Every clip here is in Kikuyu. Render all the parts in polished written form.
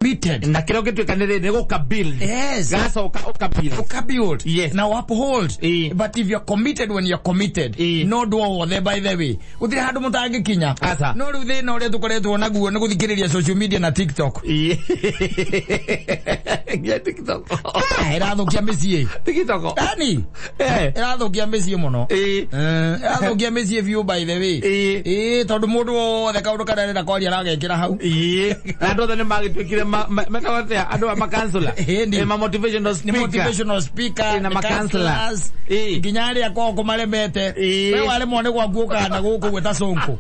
Committed. Na kĩrĩa ũngĩtuĩka nĩ gũka build. Yes. Gacoka ũka build. Uka build. Yes. Na uphold. Ĩĩ. But if you're committed when you're committed, Ĩĩ. no ndũ o wothe, by the way, gũtirĩ handũ mũtangĩkinya. Aca. No rĩu thĩna ũrĩa tũkoretwo naguo nĩ gũthikĩrĩria social media na TikTok. Ĩĩ. Nginya TikTok. Ah, ĩrathũkia mĩciĩ. TikTok. Yani Eh. ĩrathũkia mĩciĩ mũno. Ĩĩ. Eh, ĩrathũkia mĩciĩ biũ, by the way. Ĩĩ. Ĩĩ, tondũ mũndũ wothe kaũndũ karĩa arenda kwaria aragekĩra hau. Ĩĩ. Na andũ othe nĩ magĩtuĩkire metagwo atĩa, andũ a makansula. Ĩĩ, ni. Ma motivational Nĩ speaker. motivational speaker. Ĩĩ, na nĩ ma-counselor. counselors. Ĩĩ. Nginya arĩa kwao kũmaremete. Ĩĩ. We waremwo nĩ gwaku ũkahana gũkũ gwĩta Sonko.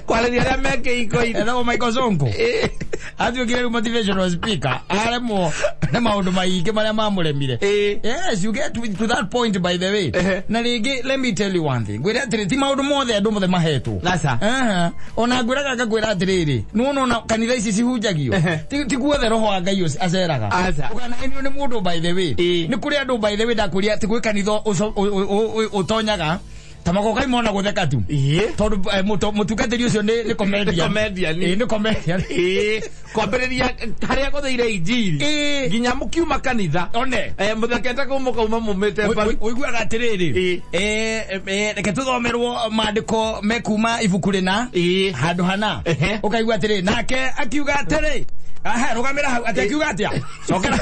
Kwarĩria arĩa me kĩhiko-inĩ. Etagwo Michael Sonko. Ĩĩ. Atuĩkire rĩu motivational speaker, aremwo nĩ maũndũ maingĩ marĩa mamũremire. Ĩĩ. Yes, you get to that point, by the way. Ehe. Na rĩngĩ, let me tell you one thing, ngwĩre atĩrĩ, ti maũndũ mothe andũ mothe mahetwo. Aca. Aha. Ona ngwĩraga ngakwĩra atĩrĩrĩ, nĩwona ona kanitha ici cihunjagio, Ehe. ti guothe roho wa Ngai aceraga. Aca. Ũkanahenio nĩ mũndũ, by the way. Ĩĩ. Nĩ kũrĩ andũ, by the way, ndakwĩria atĩ gwĩ kanitha ũtonyaga ta magoka imona gũtheka tu. Ĩĩ. Tondũ mũtungatĩri ũcio nĩ comedian. Nĩ comedian. Ĩĩ, nĩ comedian. Ĩĩ. Kwambĩrĩria harĩa gũthĩire injiri. Ĩĩ. Nginya mũkiuma kanitha. One. Eh, mũthekete kũu mũkauma mumĩte mbaru. Ũiguaga atĩrĩrĩ, Ĩĩ. reke tũthomerwo maandĩko mekuma ibuku rĩna Ĩĩ. handũ hana. Ehe. Ũkaigua atĩrĩ, nake akiuga atĩrĩ, aha, rũgamĩra hau, atĩ akiuga atĩa, cokera,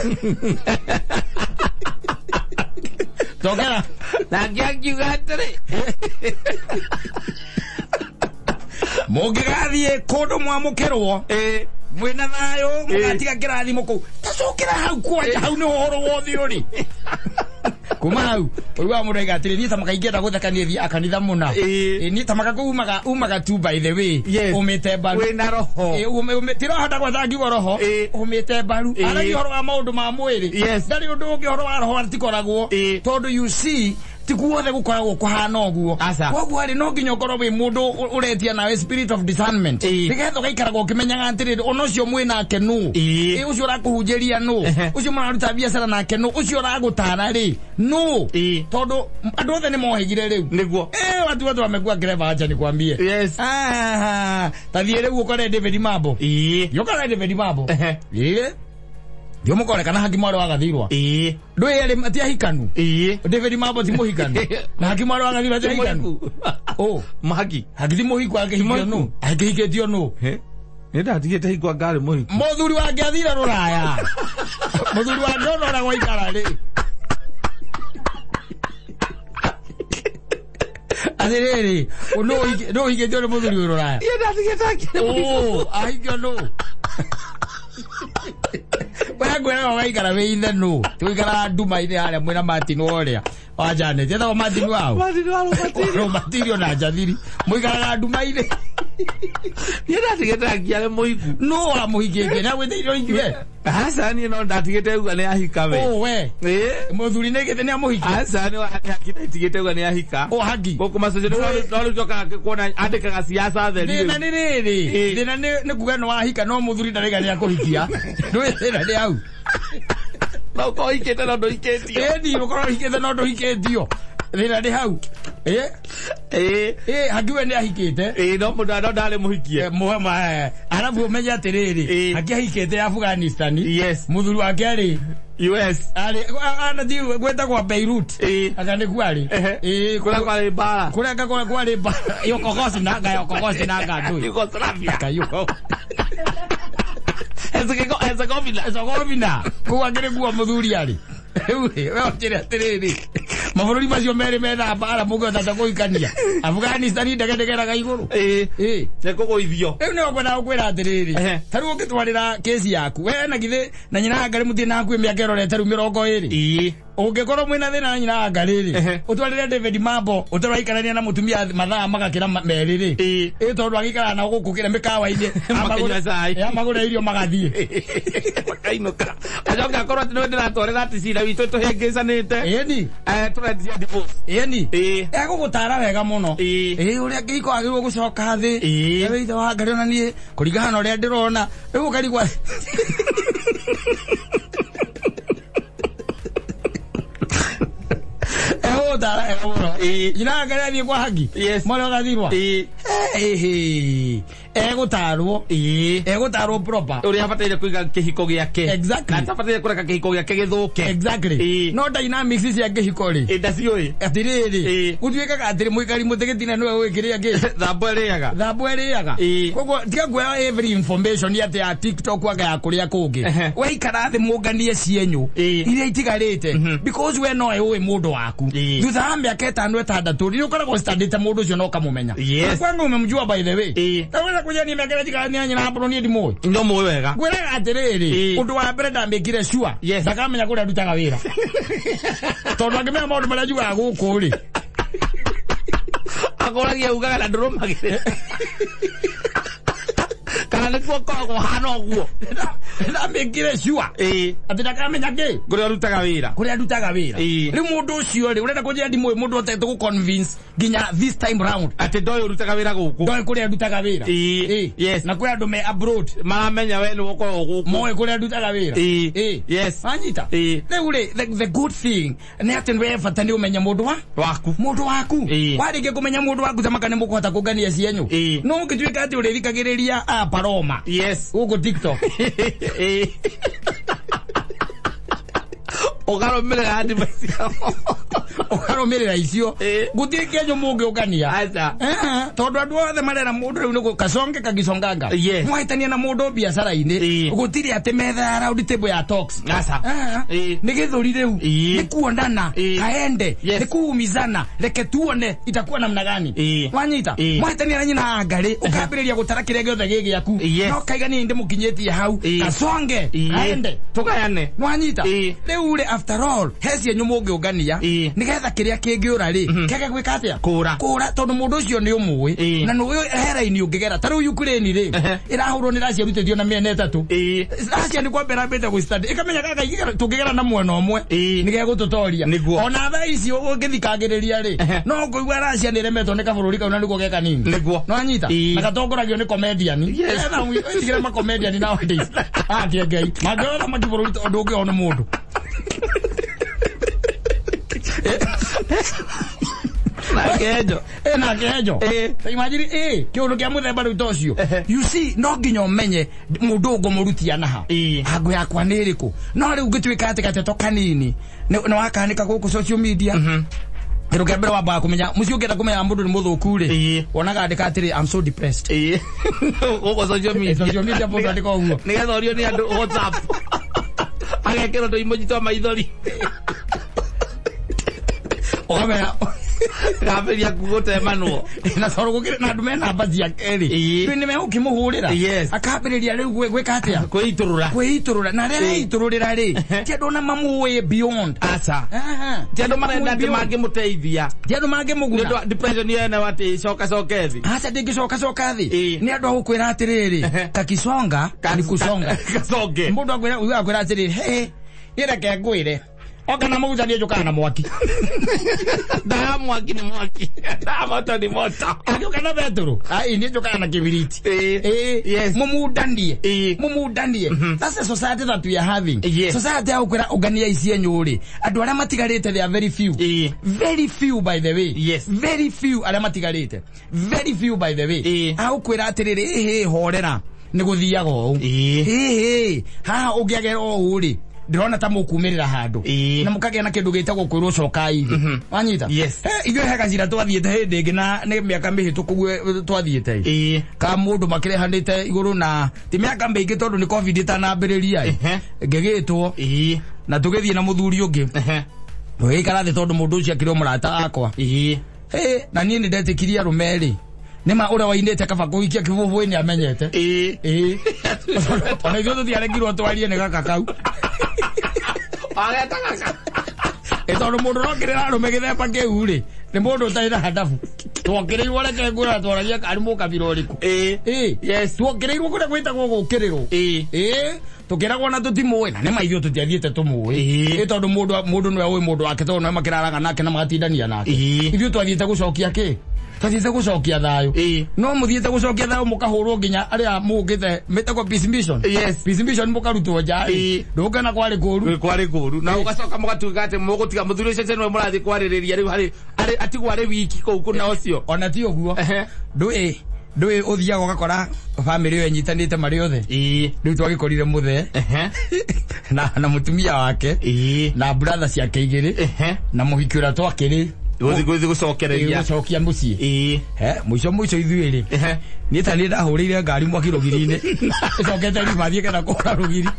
cokera. Nake akiuga atĩrĩ. Mũngĩgathiĩ kũndũ mwamũkĩrwo Ĩĩ. mwĩna thayũ, mũgatiga kĩrathimo kũu. Tacokera hau kwanja, hau nĩ ũhoro wothe ũrĩ. Kuma hau ũiguaga mũndũ aiga atĩrĩ, niĩ tamaka ingĩenda gũtheka, niĩ thiaga kanitha mũna. Ĩĩ. Ĩĩ, niĩ tamaka kũu umaga tu, by the way, Yes. ũmĩte mbaru. Wĩna roho. Ĩĩ, tirahota gwetha ngiugo roho. Ĩĩ. Ũmĩte mbaru. Ĩĩ. Aragia ũhoro wa maũndũ ma mwĩrĩ. Yes. Ndarĩ ũndũ ũngĩ, ũhoro wa roho atikoragwo. Ĩĩ. Tondũ you see, ti guothe gũkoragwo kũhana ũguo. Aca. Koguo rĩ, no nginya ũkorwo wĩ mũndũ ũretia nawe spirit of discernment, Ĩĩ. nĩgetha ũgaikaraga ũkĩmenyaga atĩrĩrĩ, ona ũcio mwĩ nake nũ? Ĩĩ. Ĩ, ũcio ũrakũhunjĩria nũ? Ehe. Ũcio mũraruta biacara nake nũ? Ũcio ũragũtara rĩ nũ? Ĩĩ. Tondũ andũ othe nĩ mohĩgire rĩu. Nĩguo. Eh, watu watu wamekuwa clever, acha nikwambie. Yes. Ah, tathiĩ rĩu ũkore David Mambo. Ĩĩ. Yũkore David Mambo. Ehe. Ĩĩ. Ndio mũkore kana Haki Mwarĩ wa Gathirwa. Ĩĩ. Ndũĩ erĩ ti ahikanu. Ĩĩ. David Mambo ti mũhikanu. Na Haki Mwarĩ wa Gathirwa ti ahikanu. Oh, Mahaki. Haki ti mũhiku, akĩhikio nũ? Akĩhikĩtio nũ? Nĩ ndatigĩte hingwa ngarĩ mũhiku. Mũthuri wake athire rũraya. Mũthuri wake ona ũrĩa gwaikara rĩ. Atĩrĩrĩ, nũ ũhikĩtio nĩ mũthuri wĩ rũraya? Niĩ ndatigĩte akĩrĩ mũhiku. Oh, ahikio nũ? We ngwĩraga ũgaikara wĩ ithe nũ? Tũikaraga nduma-inĩ harĩa mwĩna Martin ũrĩa wa Janet. Etagwo Martin wao? Martin wa Rũbatiri. Rũmatirio na Njathiri. Mũikaraga nduma-inĩ. Niĩ ndatigĩte akiarĩ mũhiku. Nũ wamũhikĩtie? Na gwĩtĩire ũhikiwe? Aca, niĩ no ndatigĩte uga nĩ ahika we. Oh, we. Ĩĩ. Mũthuri nĩ gĩtĩ nĩ amũhikie? Aca, nĩ ndatigĩte uga nĩ ahika. Oh, hagi. Gũkũ macocio no rĩu njokaga kuona andĩkaga siasa theri Thĩna rĩu. nĩ rĩrĩ, Ĩĩ. thĩna nĩ kuga nĩ wahika no mũthuri ndaraiga nĩ akũhikia. Ndũĩ thĩna nĩ hau. No ũkorwo ũhikĩte no ndũhikĩtio. Ĩni ũkorwo ũhikĩte no ndũhikĩtio. Thĩna nĩ hau. Ĩ? Ĩĩ. Ĩ, haki we nĩ ahikĩte. Ĩĩ, no mũndũ no ndarĩ mũhikie. Eh, arabu ũmenye atĩrĩrĩ, Ĩĩ. haki ahikĩte Afghanistan. Yes. Mũthuri wake arĩ US. arĩ anathi gwĩtagwo Beirut. Ĩĩ. Anga nĩkuo arĩ. Ehe. Ĩĩ, Kũrĩa kwarĩ mbara. kũrĩa kũrĩa kwarĩ mbara. Yokogosi nanga, yokogosi nanga ndũĩ. Yugoslavia. Kayuko. Herzegovina. Herzegovina. Kũu akĩrĩ kuo mũthuri arĩ. Rĩu rĩ, we ũnjĩre atĩrĩrĩ, mabũrũri macio merĩ mena mbara mũngĩhota atĩa kũhikania? Afghanistan ndege ndĩgeraga igũrũ. Ĩĩ. Ĩĩ. Nĩ kũgũithio. Rĩu nĩho ngwendaga gũkwĩra atĩrĩrĩ, Ehe. ta rĩu ũngĩtwarĩra kĩci yaku we na githĩ na nyina wa Ngarĩ mũtirĩ na hakuhĩ mĩaka ĩrorete rĩu 20, Ĩĩ. ũngĩkorwo mwĩna thĩna na nyina wa Ngarĩ rĩ, Ehe. ũtwarĩre David Mambo ũtaraikarania na mũtumia mathaa magakĩra merĩ rĩ. Ĩĩ. Ĩ, tondũ agĩikaraga nao gũkũ kĩrĩa mĩkawa-inĩ, Makĩnyua cai. Amagũre irio magathiĩ. Makainũka. Acoka akorwo atĩ nĩwe ndĩratwarĩra atĩ cira witũ tũhĩngĩcanĩte. Ĩni. Eh, tũrendia divorce. Ĩni. Ĩĩ. Egũgũtara wega mũno. Ĩĩ. Ĩ, ũrĩa kĩhiko agĩrĩirwo gũcoka thĩ. Ĩĩ. Ewe ithe wa Ngarĩ, ona niĩ kũringana na ũrĩa ndĩrona rĩu ũkarigwo egũgũtara wega mũno. Ĩĩ. Nyina wa Ngarĩ athiĩ kwa haki. Yes. Mwana ũgathirwa. Ĩĩ. Ĩhĩ. Egũtarwo. Ĩĩ. Egũtarwo proper. Ũrĩa abataire kũiga kĩhiko gĩake. Exactly. Na atabataire kũreka kĩhiko gĩake gĩthũke. Exactly. Ĩĩ. No dynamics cia kĩhiko rĩ. Ĩ ndaciũĩ. Atirĩrĩ. Ĩĩ. Gũtuĩkaga atĩrĩ mũikari mũtĩ gĩtina nĩwe ũĩ kĩrĩa kĩ. Thambo ĩrĩaga. Thambo ĩrĩaga. Ĩĩ. Koguo tiga kuoya every information atĩ ya TikTok anga ya kũrĩa kũngĩ. Ehe. Waikara thĩ mũnganie cienyũ. Ĩĩ. Iria itigarĩte. Because we nowe ũĩ mũndũ waku. Ĩĩ. Thutha wa mĩaka ĩtano ĩtandatũ rĩ ũkoragwo standĩte mũndũ ũcio na ũkamũmenya. Yes. Kwanga umemjua by the way. Ĩĩ. Taweza kuja ni mĩaka ĩrĩa njikarania nyina mbũrũ niĩ ndimũĩ. No mũĩ wega. Ngwĩraga atĩrĩrĩ, Ĩĩ. ũndũ wa mbere ndamĩkire sure. Yes. Ndakamenya kũrĩa ndutaga wĩra. Tondũ angĩmenya maũndũ marĩa njugaga gũkũ rĩ. Akoragia ugaga na ndũrũmagĩrĩra. Kana nĩkuo ũkoragwo ũhana ũguo. Ndamĩkire sure. Ĩĩ. Atĩ ndakamenya kĩ? Kũrĩa ũrutaga wĩra. Kũrĩa ndutaga wĩra. Ĩĩ. Rĩu mũndũ ũcio rĩ, ũrenda kũnjĩra ndimũĩ mũndũ ũtete gũ convince nginya this time round. Atĩ ndoĩ ũrutaga wĩra gũkũ. Ndoĩ kũrĩa ndutaga wĩra. Ĩĩ. Yes. Na kwĩ andũ me abroad. Maramenya we nĩwe ũkoragwo gũkũ. Moĩ kũrĩa ndutaga wĩra. Ĩĩ. Ĩĩ. Yes. Wanyita? Ĩĩ. Rĩu rĩ, the good thing nĩ atĩ we bata nĩ ũmenye mũndũ wa Waku. mũndũ waku. Ĩĩ. Warĩkia kũmenya mũndũ waku tamaka nĩ mũkũhota kũngania cienyũ. Ĩĩ. No ũngĩtuĩka atĩ ũrĩthikagĩrĩria a Paroma. Yes. Gũkũ TikTok. Ĩĩ. Ũkarũmĩrĩra advice yao. Ũkarũmĩrĩra icio. Ĩĩ. Gũtirĩ kĩenyũ mũngĩũngania. Aca. Tondũ andũ othe marera mũndũ rĩu nĩ kasonge kagisonganga. Yes. Mwahĩtania na mũndũ biacara-inĩ. Ĩĩ. Gũtirĩ atĩ metha ya round table ya talks. Aca. Ĩĩ. Nĩ gĩthũri rĩu. Ĩĩ. Nĩ kuonana. Ĩĩ. Kaende. Yes. Nĩ kuumizana. Reke tuone itakuwa namna gani. Ĩĩ. Wanyita. Ĩĩ. Mwahĩtania na nyina angarĩ ũkambĩrĩria gũtara kĩrĩa gĩothe gĩ gĩaku. Yes. No kaiga niĩ ndĩmũkinyĩtie hau. Ĩĩ. Kasonge. Ĩĩ. Kaende. Tũgayane. Nwanyita. Ĩĩ. Rĩu rĩ after all he cienyũ mũngĩũngania Ĩĩ. nĩgetha kĩrĩa kĩngĩũra rĩ kĩage gwĩka atĩa Kũra. kũra tondũ mũndũ ũcio nĩ ũmũĩ Ĩĩ. na nĩũĩ he raini ũngĩgera ta rĩu Ukraine rĩ ĩrahũrwo nĩ Russia ĩrutĩtio na mĩena ĩtatũ. Ĩĩ. Russia nĩ kwamba ĩrambĩte gwĩ stand ĩkamenya gaka tũngĩgera na mwena ũmwe Ĩĩ. nĩgegũtũtoria. Nĩguo. Ona thaa ici ũngĩthikagĩrĩria rĩ no ngũigua Russia nĩ ĩremetwo nĩ kabũrũri kau na nĩguo ge kanini. Nĩguo. Nwanyita. Ĩĩ. Na gatongoragio nĩ comedian. Yes. Etha wĩtigĩre ma comedian nowadays. Atie Ngai. Mangĩona thamaki bũrũri tondũ ũngĩona mũndũ. Na kenjo. Na kenjo. Ĩĩ. Ta imagine kĩũndũ kĩa mũthemba rĩu ta ũcio. Ehe. You see no nginya ũmenye mũndũ ũngũmũrutia naha. Ĩĩ. Hango yakwa nĩ ĩrĩkũ. No rĩu ngĩtuĩka atĩ gateto kanini nĩ wakanĩka gũkũ social media. Kĩndũ kĩa mbere wambaga kũmenya mũciĩ ũngĩenda kũmenya mũndũ nĩ mũthũku rĩ Ĩĩ. wonaga andĩka atĩrĩ I'm so depressed. Ĩĩ. Gũkũ social media. Social media post andĩka ũguo. Nĩgetha ũrio nĩ andũ WhatsApp. Agekĩrwo tũimoji twa maithori. Ũkamenya Gambĩrĩria gũtemanwo. Na tondũ gũkĩrĩ na andũ me namba ciake rĩ. Ĩĩ. Rĩu nĩmegũkĩmũhũrĩra. Yes. Akambĩrĩria rĩu gwĩka atĩa? Kwĩitũrũra. Kwĩitũrũra. Na rĩrĩa areitũrũrĩra rĩ, ti andũ ona mamũĩ beyond. Aca. Aha. Ti andũ marenda atĩ mangĩmũteithia. Ti andũ Nĩ mangĩmũguna. ũndũ wa depression yene atĩ coka coke thĩ. Aca ndĩngĩcoka coka thĩ. Ĩĩ. Nĩ andũ a gũkwĩra atĩrĩrĩ, kakisonga ni kusonga. Kasonge. Mũndũ akwĩra ugaga akwĩra atĩrĩrĩ, he, niĩ reke ngwĩre. Oka na maguta niĩ njũkaga na mwaki. Ndaa mwaki nĩ mwaki. Ndaa moto nĩ moto. Angĩũka na betũrũ, ai niĩ njũkaga na kĩbiriti. Ĩĩ. Ĩĩ. Yes. Mũmundanie. Ĩĩ. Mũmundanie. That's the society that we are having. Yes. Society ya gũkwĩra ũngania ici cienyũ rĩ, andũ arĩa matigarĩte they are very few. Ĩĩ. Very few by the way. Yes. Very few arĩa matigarĩte. Very few by the way. Ĩĩ. Agũkwĩra atĩrĩrĩ, ĩhĩ horera nĩ gũthiaga ũũ. Ĩĩ. Ĩhĩ haha ũngĩagera ũũ rĩ, ndĩrona ta mũkumĩrĩra handũ. Ĩĩ. Na mũkagĩa na kĩndũ gĩtagwo kwĩrwo cokai thĩ. Wanyita? Yes. Ithuĩ he gacira twathiĩte hĩndĩ ĩngĩ na nĩ mĩaka mĩhĩtũku twathiĩte. Ĩĩ. Ka mũndũ makĩrehanĩte igũrũ na ti mĩaka mĩingĩ tondũ nĩ COVID ĩtanambĩrĩria. Ehe. Ngĩgĩtwo Ĩĩ. na tũgĩthiĩ na mũthuri ũngĩ. Ehe. Tũgĩikara thĩ tondũ mũndũ ũcio akĩrĩ o mũrata wakwa. Ĩĩ. Na niĩ nĩ ndetĩkirie arũme rĩ. Nĩma ũrĩa wainĩte kaba kũhikia kĩbũbũĩ nĩ amenyete. Ĩĩ. Ĩĩ. Ona ithuĩ tũtiarekirwo twarie nĩ gaka kau. Ageta gaka. Ĩ tondũ mũndũ ũrokĩrĩra arũme gĩthemba kĩu rĩ, nĩ mũndũ ũtarĩ na handabu. Twokĩrĩirwo reke ngwĩra twaragia arĩ mũkabira ũrĩkũ. Ĩĩ. Ĩĩ. Yes. Twokĩrĩirwo kũrĩa gwĩtagwo gũkĩrĩrwo. Ĩĩ. Ĩĩ. Tũkĩragwo na tũtimũĩ na nĩ ma ithuĩ tũtiathiĩte tũmũĩ. Ĩĩ. Ĩ tondũ mũndũ nĩwe ũĩ mũndũ wake tondũ nĩwe makĩraraga nake na magatindania nake. Ĩĩ. Ithuĩ twathiĩte gũcokia kĩ? Twathiĩte gũcokia thayũ. Ĩĩ. No mũthiĩte gũcokia thayũ mũkahũrwo nginya arĩa mũũkĩte mĩtagwo peace mission. Yes. Peace mission mũkarutwo nja rĩ. Ĩĩ. Ndũgũkena kwarĩ kũũru. Kwarĩ kũũru. Na ũgacoka mũgatuĩka atĩ mũgũtiga mũthuri ũcio nĩwe mũrathiĩ kwarĩrĩria rĩu harĩ atigwo arĩ wiki kũu kũna ũcio. Ona ti ũguo. Ehe. Ndũĩ Ndũĩ ũthiaga ũgakora bamĩrĩ ĩyo ĩnyitanĩte marĩ othe. Rĩu twagĩkorire mũthee na mũtumia wake na brother ciake igĩrĩ na mũhiki ũrĩa twakĩrĩ gũthiĩ gũcokereria gũcokia mũciĩ. Mũico mũico ithuĩ rĩ niĩ ta niĩ ndahũrĩire ngari mwaki rũgiri-inĩ ĩcokete ribathiĩ kana kũra rũgiri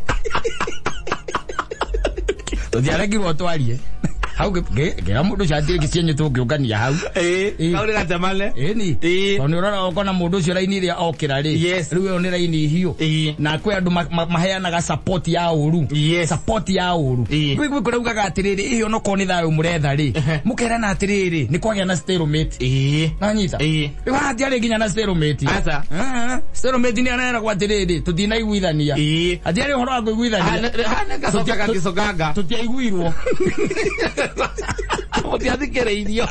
tũtiarekirwo twarie hau ngĩra mũndũ ũcio atĩ gĩcienyu tũngĩũngania hau. Kau nĩ gatemane. Ĩni tondũ nĩ ũrora ũkona mũndũ ũcio raini ĩrĩa okĩra rĩ rĩu ĩyo nĩ raini hiũ na kwĩ andũ maheanaga support ya ũru. Support ya ũru kwĩ kũraugaga atĩrĩrĩ ĩyo onokorwo nĩ thayũ mũretha rĩ mũkerana atĩrĩrĩ nĩ kwagĩa na stalemate. Nanyita rĩu haha hatiarĩ nginya na stalemate. Stalemate nĩ areragwo atĩrĩrĩ tũtinaiguithania hatiarĩ ũhoro wa kũiguithania tũtiaiguirwo mũtiathikĩrĩirio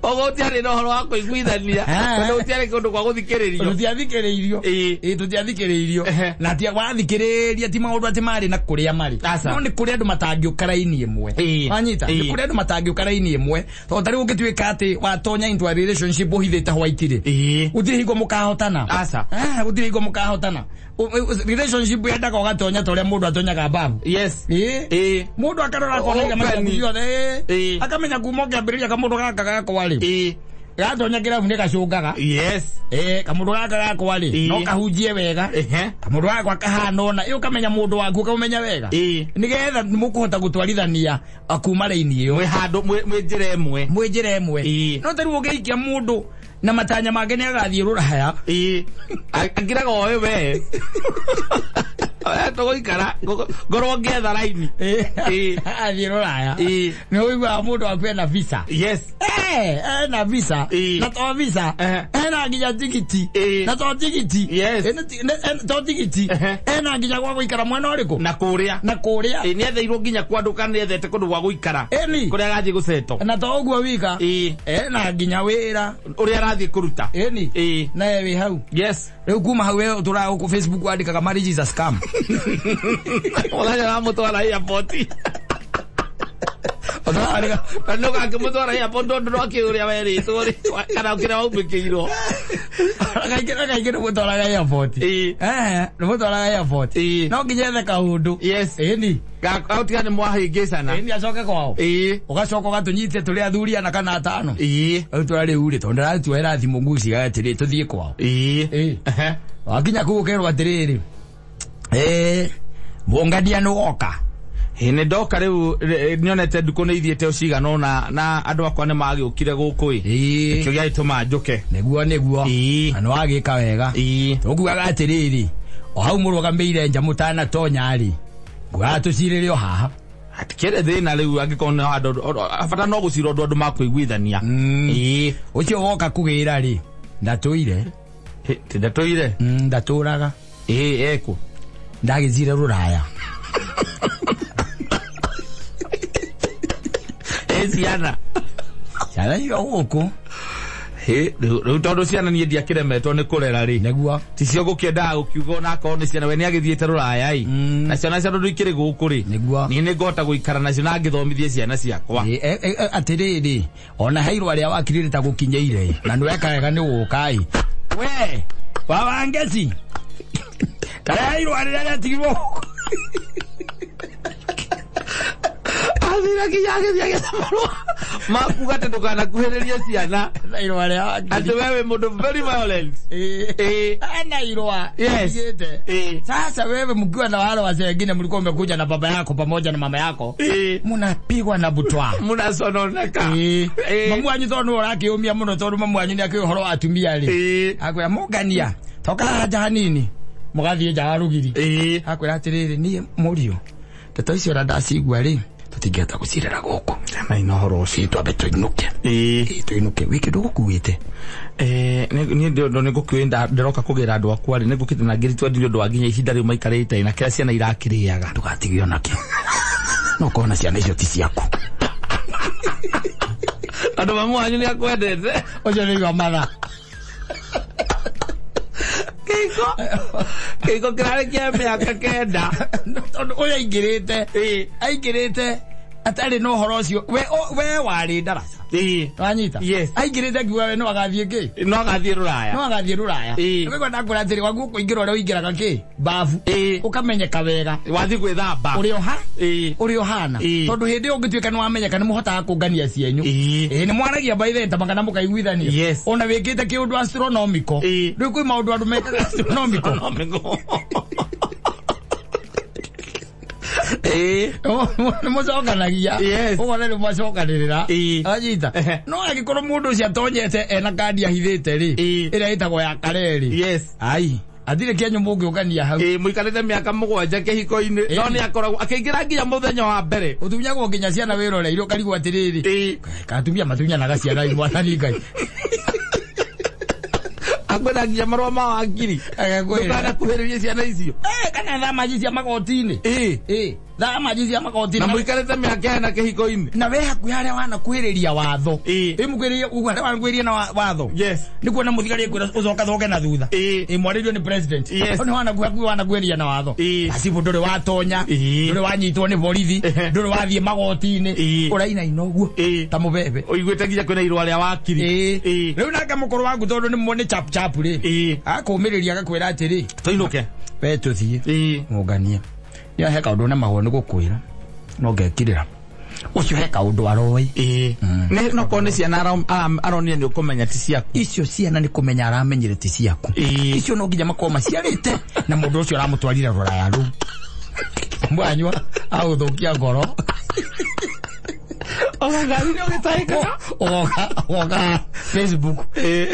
ogo gũtiarĩ na ũhoro wa kũiguithania tondũ gũtiarĩ kũndũ kwa gũthikĩrĩrio tũtiathikĩrĩirio tũtiathikĩrĩirio na ti wathikĩrĩria ti maũndũ atĩ marĩ na kũrĩa marĩ no nĩ kũrĩ andũ matangĩũka raini ĩmwe. Wanyita nĩ kũrĩ andũ matangĩũka raini ĩmwe tondũ ta rĩu ũngĩtuĩka atĩ watonya into a relationship ũhithĩte white rĩ gũtirĩ hingo mũkahotana. Gũtirĩ hingo mũkahotana. Relationship yendaga ũgatonya ta ũrĩa mũndũ atonyaga mbabu. Mũndũ akarora akona iga maciaku ciothe akamenya kuma ũkĩambĩrĩria kamũndũ gaka gakwa rĩ gatonya kĩrabu nĩ gacũngaga. Kamũndũ gaka gakwa rĩ no kahunjie wega kamũndũ gakwa kahana ũna ĩ ũkamenya mũndũ waku ũkamũmenya wega nĩgetha mũkũhota gũtwarithania kuma raini ĩyo mwĩ handũ mwĩ njĩra ĩmwe mwĩ njĩra ĩmwe. No ta rĩu ũngĩikia mũndũ na matanya make nĩ agathiĩ rũraya angiraga oĩ we tũgũikara ngorwo ngĩetha raini athiĩ rũraya nĩ ũiguaga mũndũ waku ena visa. Ena visa na to visa ena nginya tigiti na to tigiti to tigiti ena nginya gwa gũikara mwena ũrĩkũ na kũrĩa na kũrĩa nĩ etheirwo nginya kwandũka nĩ ethete kũndũ gwa gũikara kũrĩa agathiĩ gũceto na to ũguo wika ena nginya wĩra ũrĩa arathiĩ kũruta nawe wĩ hau. Rĩu kuma hau we ũtũraga gũkũ Facebook wandĩkaga marriage is a scam. Mũthenya wamũtwara airport no gakĩmũtwara airport tondũ no akĩũĩ ũrĩa werĩtwo rĩ kana kĩrĩa waumĩkĩirwo kaingĩ nĩ mũtwaraga airport. Nĩ mũtwaraga airport no nginya ethe kaũndũ. Ĩni gatiga nĩ mwahĩngĩcana ĩni acoke kwao ũgacoka ũgatũnyitie tũrĩ athuri ana kana atano rĩu tũrarĩ rĩ tondũ ndĩratuoera thimũ nguciga atĩrĩ tũthiĩ kwao. Wakinya kũu ũkerwo atĩrĩrĩ mũngania nĩ woka. Nĩ ndoka rĩu nyonete ndukũ nĩ ithiĩte cigana ũna na andũ akwa nĩ magĩũkire gũkũ ĩ nĩkĩo gĩagĩtũma njũke. Nĩguo nĩguo na nĩ wagĩka wega tũkugaga atĩrĩrĩ o hau mũrũgamĩire nja mũtanatonya rĩ ngugaga tũcirĩre o haha hatikĩrĩ thĩna rĩu angĩkorwo nĩ handũ bata no gũcira ũndũ andũ makũiguithania. Ũcio woka kũgĩra rĩ ndatũire ndatũire ndatũraga ekũ ndagĩthire rũraya ciana ciana iria gũkũ rĩu tondũ ciana niĩ ndiakĩremetwo nĩ kũrera rĩ nĩguo ticio gũkĩendaga gũkiuga onakorwo nĩ ciana we nĩ agĩthiĩte rũraya ĩ na ciana cia tondũ ikĩrĩ gũkũ rĩ nĩguo niĩ nĩ ngũhota gũikara nacio na ngĩthomithie ciana ciakwa. Atĩrĩrĩ ona he irũa rĩa wakiri rĩtagũkinyĩire na nĩ weka wega nĩ gũka ĩ we wawangeci karĩa irũa rĩrĩa rĩatigirwo athira kinya agĩthiĩ agĩetha marũa makuga atĩ ndũkanakuhĩrĩrie ciana irũa rĩa wakiri atĩ we wĩ mũndũ very violent ana irũa Sasa wewe mkiwa na wale wazee wengine mlikuwa mmekuja na baba yako pamoja na mama yako mnapigwa na butwa munasononeka mamu wanyu tondu ũrakĩũmia mũno tondu mamu wanyu nĩ akĩũĩ ũhoro wa atumia rĩ akwĩra mũngania toka haha nja hanini mũgathiĩ nja wa rũgiri akwĩra atĩrĩrĩ niĩ mũriũ ndeto icio ũrĩa ndacigua rĩ tũtingĩhota gũcirera gũkũ na ina ũhoro ũcio twambe tũinũke tũinũke wĩ kĩndũ ũgũkuĩte niĩ ndĩ nĩ ngũkĩũĩ ndĩroka kũgĩra andũ akwa rĩ nĩ ngũkĩte na ngĩritwo ndiri ũndũ wa nginya ihinda rĩu maikarĩte na kĩrĩa ciana irakĩrĩaga ndũgatigio nakĩo no ũkona ciana icio ti ciaku andũ mamu wanyu nĩ akwendete ũcio nĩ igua matha Keiko Keiko kĩrarĩ kĩa mĩaka 9 tondũ ũyũ aingĩrĩte aingĩrĩte Atarĩ na ũhoro ũcio we warĩ ndaraca. Wanyita? Aingĩrĩte akiuga we no agathiĩ kĩ? No agathiĩ rũraya. No agathiĩ rũraya. Nĩguo ndakwĩra atĩrĩ waguo kũingĩra ũrĩa ũingĩraga kĩ? Bafu. Ũkamenyeka wega. Wathiĩ gwĩthamba. Ũrĩa ũha? Ũrĩa ũhana. Tondũ hĩndĩ ĩyo ũngĩtuĩka nĩ wamenyeka nĩ mũhotaga kũngania cienyu. Nĩ mwaragia by the time kana mũkaiguithania. Ona wĩkĩte kĩũndũ astronomical. Rĩu kwĩ maũndũ andũ mekaga astronomical. Nĩ mũcokanagia. Ũgona nĩ mwacokanĩrĩra. Wanyita? No angĩkorwo mũndũ ũcio atonyete ena kandi ahithĩte rĩ, ĩrĩa ĩtagwo ya kareri. Ai, atirĩ kĩanyu mũngĩũkania hau. Mũikarĩte mĩaka 7 kĩhiko-inĩ. No nĩ akoragwo akĩingĩra nginya mũthenya wa mbere. Ũtunyagwo nginya ciana wĩroreire ũkarigwo atĩrĩrĩ. Katumia matunyanaga ciana mwathani Ngai. Akwĩra nginya marũa ma wangiri. Ndũkanakuhĩrĩrie ciana icio. Kana thamaji cia magoti-inĩ. Thamaji cia magoti-inĩ. Na mũikarĩte mĩaka ĩna kĩhiko-inĩ. Na we hakuhĩ harĩa wanakuhĩrĩria watho. Mũkuhĩrĩria ũguo harĩa wanakuhĩrĩria na watho. Nĩ kuona mũthigari ekwĩra ũcoka thoke na thutha. Mwarĩrio nĩ president. Hau nĩ wanakuhĩ wanakuhĩrĩria na watho. Acibũ ndũrĩ watonya, ndũrĩ wanyitwo nĩ borithi, ndũrĩ wathiĩ magoti-inĩ. Ũrainaina ũguo ta mũbebe. Ũiguĩte nginya kwĩna irũa rĩa wakiri. Rĩu nake mũkũrũ waku tondũ nĩ chap chap rĩ. Akũmĩrĩria agakwĩra atĩrĩ, tũinũke. We tũthiĩ. Mũnganie. Nĩ he kaũndũ na magũrũ nĩ gũkwĩra. No ngekirĩra. Ũcio he kaũndũ aroĩ. No korwo nĩ ciana aronire nĩ ũkũmenya ti ciaku. Icio ciana nĩ kũmenya aramenyire ti ciaku. Icio no nginya makorwo maciarĩte na mũndũ ũcio aramũtwarire rũraya rũu. Mwanyua agũthũkia ngoro. Oga Facebook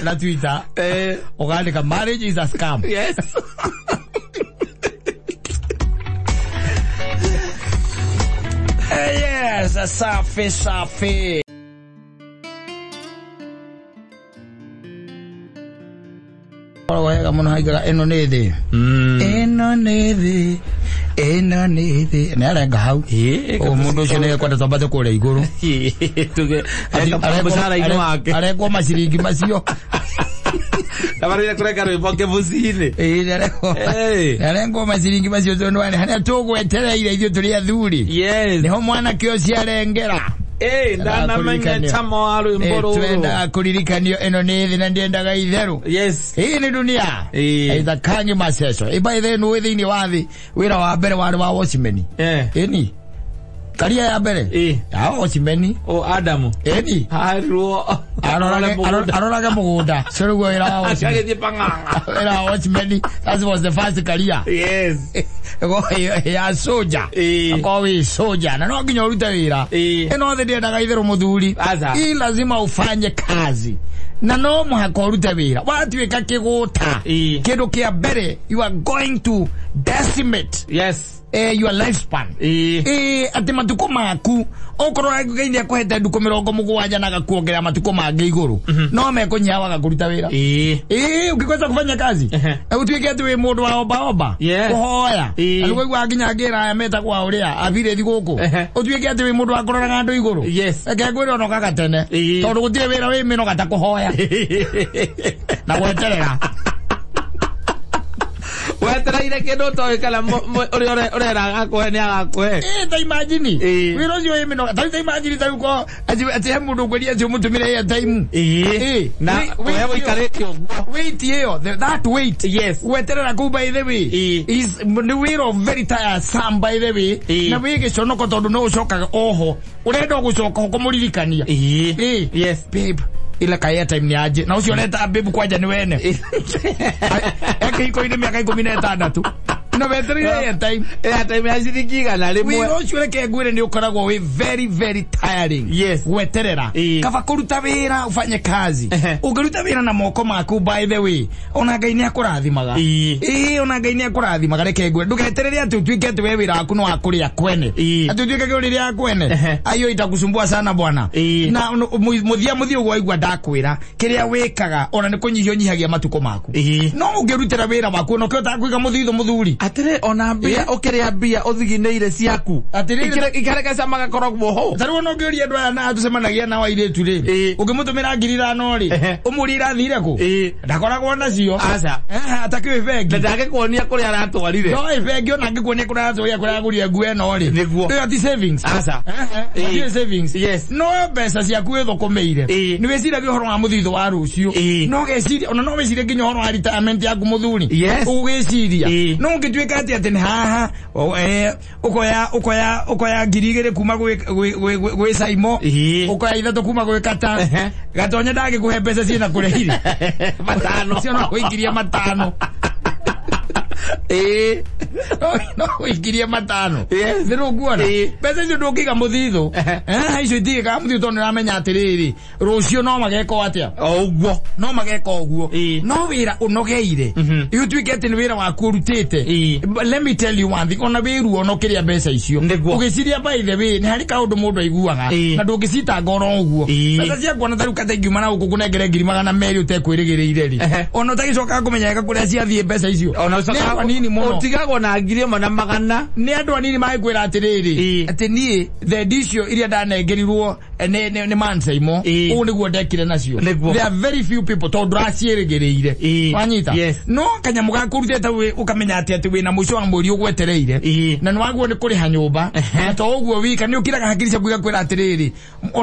na Twitter ũgandĩka marriage is a scam. Yes. Yes, safi safi. Wega mũno haigaga ĩno nĩ thĩ. Ĩno nĩ thĩ. Ĩno nĩ thĩ. Nĩ arenga hau. Mũndũ ũcio nĩ ekwenda twambate kũrĩa igũrũ. Mũcara-inĩ wake. Arekwo maciringi macio. Ndabarire kũrenga rwĩmbo kĩbuci-inĩ. Arengwo maciringi macio tondũ harĩa tũgwetereire ithuĩ tũrĩ athuri. Nĩho mwanake ũcio arengera. Ndanamenya chama wa rwĩmbo rũrũ. Twendaga kũririkanio ĩno nĩ thĩ na ndiendaga itherũ. Hii nĩ dunia. Either kangi maceco. By the way thĩinĩ wa thĩ wĩra wa mbere warĩ wa watchman. Ĩni. Karia ya mbere. Ya watchman. O Adamu. Ĩni. Harirwo. Arorage mũgũnda. Cio nĩguo wĩra wa watchman. Agĩthiĩ pang'ang'a. Wĩra wa watchman. That was the first career. Yes. Ya soja. Akorwo wĩ soja. Na no nginya ũrute wĩra. Ĩno thĩ ndĩendaga itherũ mũthuri. Hii lazima ufanye kazi. Na no mũhaka ũrute wĩra. Watuĩka kĩgũta. Kĩndũ kĩa mbere, you are going to decimate. Yes. Your lifespan. Atĩ matukũ maku okorwo Ngai nĩ akũhete ndukũ 70 na agakuongerera matukũ mangĩ igũrũ no mekũnyiha waga kũruta wĩra. Ũngĩkosa kufanya kazi ũtuĩke atĩ wĩ mũndũ wa omba omba kũhoya na nĩguo nginya ngĩra aya metagwo a ũrĩa abirĩthi gũkũ ũtuĩke atĩ wĩ mũndũ wa kũroraga andũ igũrũ. Reke ngwĩre onokaga tene tondũ gũtirĩ wĩra wĩ mĩnoga ta kũhoya na gweterera. Wetereire kĩndũ ũtoĩ kana ũrĩa ũrera agakũhe nĩ agakũhe. Ta imagine wĩra ũcio wĩ mĩnoga. Ta imagine ta rĩu ko atĩ he mũndũ ũkwĩria atĩ ũmũtũmĩre airtime. Na we ũikarĩte ũguo. Wait ĩyo, that wait. Gweterera kũu by the way is nĩ wĩra very tiresome by the way. Na wĩ gĩconoko tondũ no ũcokaga oho. Ũrenda gũcoka ho kũmũririkania. Babe, ile ka airtime ni aje na ucio leta babe kwanja ni wene ekĩhiko-inĩ mĩaka 16 na wetereire airtime. Airtime ya ciringi 100. Wĩra ũcio reke ngwĩre nĩ ũkoragwo wĩ very very tiring. Gweterera kaba kũruta wĩra ufanye kazi. Ũngĩruta wĩra na moko maku by the way ona Ngai nĩ akũrathimaga. Ona Ngai nĩ akũrathimaga. Reke ngwĩre ndũgeterere atĩ ũtuĩke atĩ we wĩra waku nĩ wa kũrĩa kwene. Atĩ ũtuĩke kĩũrĩrĩa kwene. Ayo itakusumbua sana bwana. Na mũthia mũthia ũguo waigua ndakwĩra kĩrĩa wĩkaga ona nĩ kũnyihia ũnyihagia matukũ maku. No ũngĩrutĩra wĩra waku ona ũkĩhota kũiga mũthithũ mũthuri. Atĩrĩ ona mbia ũkĩrĩa mbia ũthiginĩire ciaku. Atĩrĩrĩ Ikareka magakoragwo ho. Tarĩu ona ũngĩũria andũ aya na tũcemanagia nao airĩtu rĩ, ũngĩmũtũmĩra 5,000 rĩ, ũmũrie irathire kũ? Ndakoragwo nacio. Aca. Atakĩũĩ bengi. Ndangĩkuonia kũrĩa aratwarire. No ĩ bengi ona angĩkuonia kũrĩa aratwarire kũrĩa aragũrire nguo ĩno rĩ. Nĩguo. Ĩyo ti savings. Aca. Ti savings. Yes. No mbeca ciaku wĩthũkũmĩire. Nĩ wĩciragia ũhoro wa mũthithũ wa rũciũ. No ũgeciria ona no wĩcirie nginya ũhoro wa retirement yaku mũthuri. Yes. Ũgwĩciria. No ũngĩtuĩka atĩ atĩ nĩ haha ũkoya ũkoya 2,000 kuma gwĩ Saimo, ũkoya 3 kuma gwĩ Kata. Gatonya ndangĩkũhe mbeca ciĩna kũrehire. Matano. Cio no ũikirie matano. No ũikirie matano. Yes. Nĩ rũkuona. Mbeca icio ndũngĩiga mũthithũ. Icio itigĩkaga mũthithũ tondũ nĩũramenya atĩrĩrĩ, rũciũ no mageka atĩa? O ũguo. No mageka ũguo. No wĩra ũnogeire. Ũtuĩke atĩ nĩ wĩra waku ũrutĩte. Let me tell you one thing, ona wĩruo ona ũkĩrĩa mbeca icio. Ũgĩciria by the way, nĩ harĩ kaũndũ mũndũ aiguaga na ndũngĩcitanga oro ũguo. Mbeca ciaku ona tarĩu kata ingiuma na gũkũ ngũnengere 200,000 ũtekwĩrĩgĩrĩire rĩ. Ona ũtagĩcokaga kũmenya wega kũrĩa ciathiĩ mbeca icio. Ona Nĩ anini mũno. Ũtigagwo na 1,100. Nĩ andũ anini magĩkwĩra atĩrĩrĩ, atĩ niĩ thendi icio iria ndanengerirwo nĩ Man Saimo, ũũ nĩguo ndekire nacio. There are very few people tondũ ndũraciĩrĩgĩrĩire. Wanyita? No kanyamũ gaku ũrutĩte ũkamenya atĩ atĩ wĩna mũico wa mweri ũgwetereire na nĩ waguo nĩ kũrĩha nyũmba na to ũguo wika nĩ ũkiraga hakiri ciaku igakwĩra atĩrĩrĩ,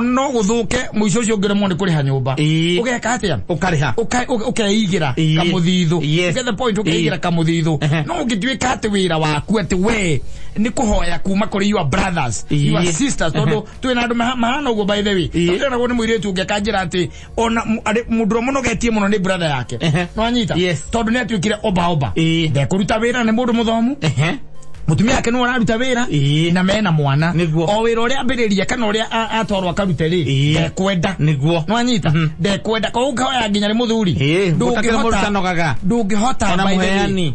no gũthũke mũico ũcio ũngĩremwo nĩ kũrĩha nyũmba. Ũgeka atĩa? Ũkarĩha. Ũkeigĩra kamũthithũ. Get the point, ũkeigĩra kamũthithũ. No ũngĩtuĩka atĩ wĩra waku atĩ we nĩ kũhoya kuma kũrĩ your brothers, your sisters, tondũ twĩna andũ mahana ũguo by the way. Ndĩragwo nĩ mũirĩtu ũngĩ akanjĩra atĩ ona mũndũ ũrĩa mũnogetie mũno nĩ brother yake. Nĩwanyita? Tondũ nĩ atuĩkire oba oba. Ndekũruta wĩra, nĩ mũndũ mũthomu. Mũtumia wake nĩwe ũraruta wĩra na mena mwana. O wĩra ũrĩa ambĩrĩria kana ũrĩa atwarwo akarute rĩ, ndekwenda. Nĩguo. Nĩwanyita? Ndekwenda. Koguo ũkahoya nginya nĩ mũthuri. Ndũngĩhota. Ndũngĩhota.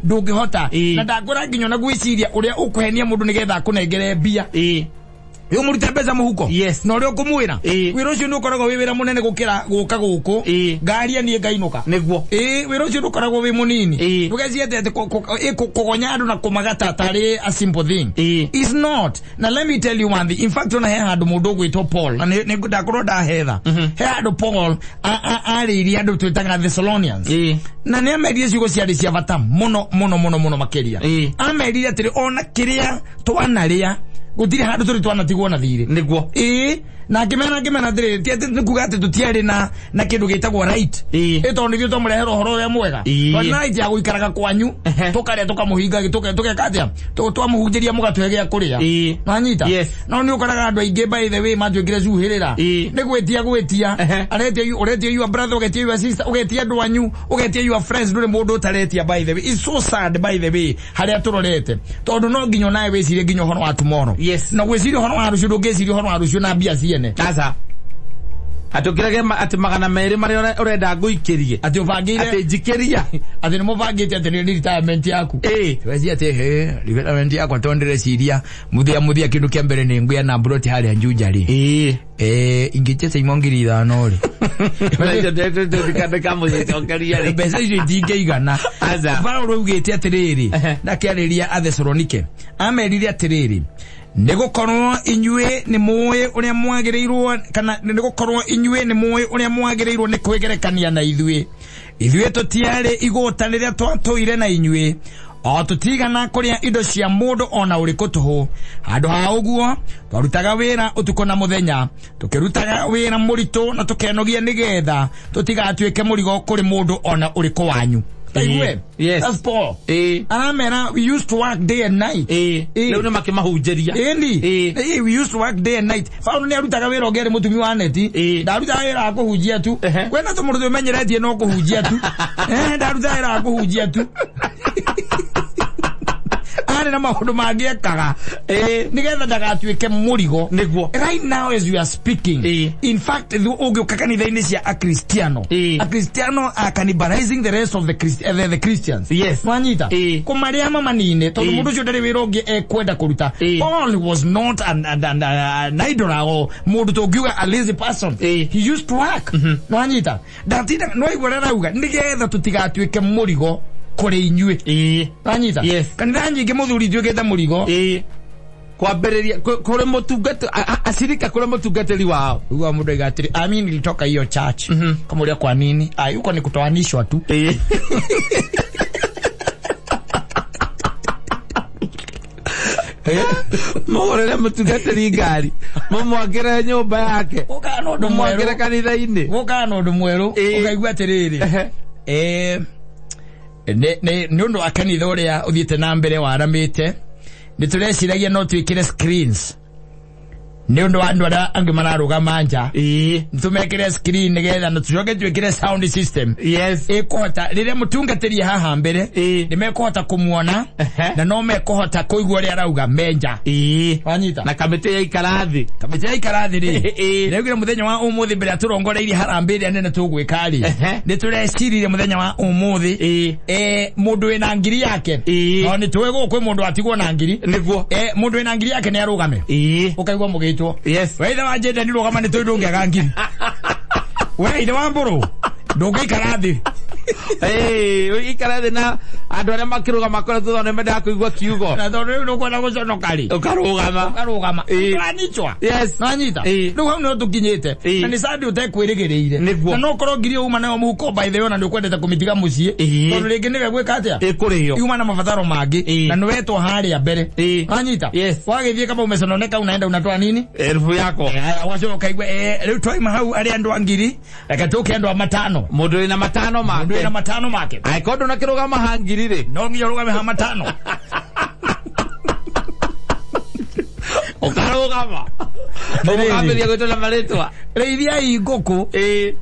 Ndũngĩhota. Na ndakwĩra nginya ona gwĩciria ũrĩa ũkũhenia mũndũ nĩgetha akũnengere mbia. Yo mũrute mbeca mũhuko. Na ũrĩa ũkũmwĩra. Wĩra ũcio nĩ ũkoragwo wĩ wĩra mũnene gũkĩra gũka gũkũ. Ngaria niĩ ngainũka. Nĩguo. Wĩra ũcio ndũkoragwo wĩ mũnini. Ndũgecirie atĩ kũgonya andũ na kũmagata tarĩ a simple thing. It's not. Na let me tell you one thing. In fact, ona he handũ mũndũ ũgwĩtwo Paul. Na nĩ ndakorwo ndahetha. He handũ Paul arĩirie andũ twĩtaga Thessalonians. Na nĩ amerire ciugo ciarĩ cia bata mũno mũno mũno mũno makĩria. Amerire atĩrĩ ona kĩrĩa twanarĩa gũtirĩ handũ tũrĩ twanatigwo na thirĩ. Nĩguo. Na ngĩmera atĩrĩrĩ, ti atĩ nĩ kuga atĩ tũtiarĩ na kĩndũ gĩtagwo right. Tondũ nĩthuĩ twamũrehera ũhoro ũrĩa mwega. Twarĩ na right ya gũikaraga kwanyu, tũkarĩa tũkamũhinga, tũgeka atĩa? Twamũhunjĩria mũgatũhe gĩa kũrĩa. Nĩwanyita? No nĩ ũkoraga andũ aingĩ by the way matuĩkire cuhĩrĩra. Nĩ gwĩtia gwĩtia. Aretia ũretia your brother, ũgetia your sister, ũgetia andũ anyu, ũgetia your friends, ndũrĩ mũndũ ũtaretia by the way. It's so sad by the way harĩa tũrorete. Tondũ no nginya onawe wĩcirie nginya ũhoro wa tomorrow. Na gwĩciria ũhoro wa rũciũ ndũngĩciria ũhoro wa rũciũ na mbia ciene. Aca. Atũkĩrage atĩ 200 marĩa ũrenda ngũikĩrie. Atĩ ũbangĩire. Atĩ njikĩria. Atĩ nĩ mũbangĩte atĩ nĩ retirement yaku. Weci atĩ he retirement yakwa tondũ ndĩreciria mũthia kĩndũ kĩa mbere nĩ ngũya na mburoti harĩa Juja rĩ. Ingĩtia Saimo 5,000 rĩ. Mbeca icio itingĩigana. Paulo augĩte atĩrĩrĩ, ndakĩarĩria Athesalonike. Amerire atĩrĩrĩ, nĩgũkorwo inyuĩ nĩ mũĩ ũrĩa mwagĩrĩirwo kana nĩgũkorwo inyuĩ nĩ mũĩ ũrĩa mwagĩrĩirwo nĩ kwĩgerekania na ithuĩ. Ithuĩ tũtiarĩ igũta rĩrĩa twatũire na inyuĩ, o tũtigana kũrĩa indo cia mũndũ ona ũrĩkũ tũhũ. Handũ ha ũguo twarutaga wĩra ũtukũ na mũthenya, tũkĩrutaga wĩra mũritũ na tũkenogia nĩgetha tũtigatuĩke mũrigo kũrĩ mũndũ ona ũrĩkũ wanyu. Yes. That's Paul. Aramera, we used to work day and night. Rĩu nĩ makĩmahunjĩria. We used to work day and night. Paulo nĩ arutaga wĩra ũngĩ arĩ mũtumi wa neti. Ndarutaga wĩra wa kũhunjia tu. Kwĩna tũmũndũ twĩmenyeretie no kũhunjia tu. Ndarutaga wĩra wa kũhunjia tu. Arĩ na maũndũ mangĩ ekaga nĩgetha ndagatuĩke mũrigo. Nĩguo. Right now as we are speaking, in fact ũngĩũka kanitha-inĩ cia Akristiano, Akristiano are cannibalizing the rest of the Christians. Yes. Wanyita? Kũmarĩa mamanine tondũ mũndũ ũcio ndarĩ wĩra ũngĩ ekwenda kũruta. Paul was not an idol or mũndũ tũngiuga a lazy person. He used to work. Wanyita? Ndatinda no igua arauga nĩgetha tũtigatuĩke mũrigo kũrĩ inyuĩ. Wanyita? Kanitha nyingĩ mũthuri ituĩkĩte mũrigo. Kwambĩrĩria kũrĩ mũtungati acirika kũrĩ mũtungatĩri wao. Huwa mũndũ aiga atĩrĩ, ami nilitoka hiyo church. Kama kwa nini? Ah, yuko ni kutoanishwa tu. Mũgũrĩre mũtungatĩri ngari, mũmwakĩre nyũmba yake, mũmwakĩre kanitha-inĩ. Gũkaga na ũndũ mwerũ, ũkaigua atĩrĩrĩ. Nĩ ũndũ wa kanitha ũrĩa ũthiĩte na mbere waramĩte, nĩ tũreciragia no twĩkĩre screens. Nĩ ũndũ wa andũ arĩa angĩ mararũgama nja. Nĩ tũmekĩre screen nĩgetha na tũcoke twĩkĩre sound system. Ĩkũhota rĩrĩa mũtungatĩri haha mbere, nĩ mekũhota kũmuona na no mekũhota kũigua ũrĩa arauga me nja. Wanyita? Na kamĩtĩ ya ikara thĩ. Kamĩtĩ ya ikara thĩ rĩ, nĩraugire mũthenya wa ũmũthĩ mbere ya tũrongoreirie harambee ĩrĩa nene tũgwĩka rĩ, nĩ tũreciririe mũthenya wa ũmũthĩ, mũndũ wĩna ngiri yake, no nĩ tũĩ gũkũ kwĩ mũndũ atigwo na ngiri. Nĩguo. Mũndũ wĩna ngiri yake nĩ arũgame. Ũkaigua mũgĩtwo. We ithe wa Njenda nĩ rũgama nĩ tũĩ ndũngĩaga ngiri. We ithe wa Mbũrũ ndũngĩikara thĩ. Ikara thĩ na andũ arĩa makĩrũgama koretwo thutha nĩ mendaga kũigua kiugo. Na tondũ rĩu ndũkwenda gũconoka rĩ. Ũkarũgama. Ũkarũgama. Ũranichwa. Nanyita. Rĩu hau nĩho tũkinyĩte. Na nĩ Sunday ũtekwĩrĩgĩrĩire. Na no ũkorwo ngiri ĩyo uma nayo mũhuko by the way, ona nĩ ũkwendete kũmĩtiga mũciĩ. Tondũ rĩngĩ nĩwe gwĩka atĩa? Ĩkũrĩo. Yuma na mabataro mangĩ. Na nĩwetwo harĩa mbere. Nanyita. Wagĩthiĩ kama umesononeka unaenda unatoa nini? Elfu yako. Wacoka ũkaigua, rĩu twaima hau arĩa andũ a ngiri, reke tũke andũ a matano. Mũndũ wĩna matano make. Mũndũ wĩna matano make. Angĩkorwo ndũnakĩrũgama ha ngiri rĩ, no nginya ũrũgame ha matano. Ũkarũgama. Ũkambĩrĩria gwĩtwo na marĩtwa. Rĩithiai ngũkũ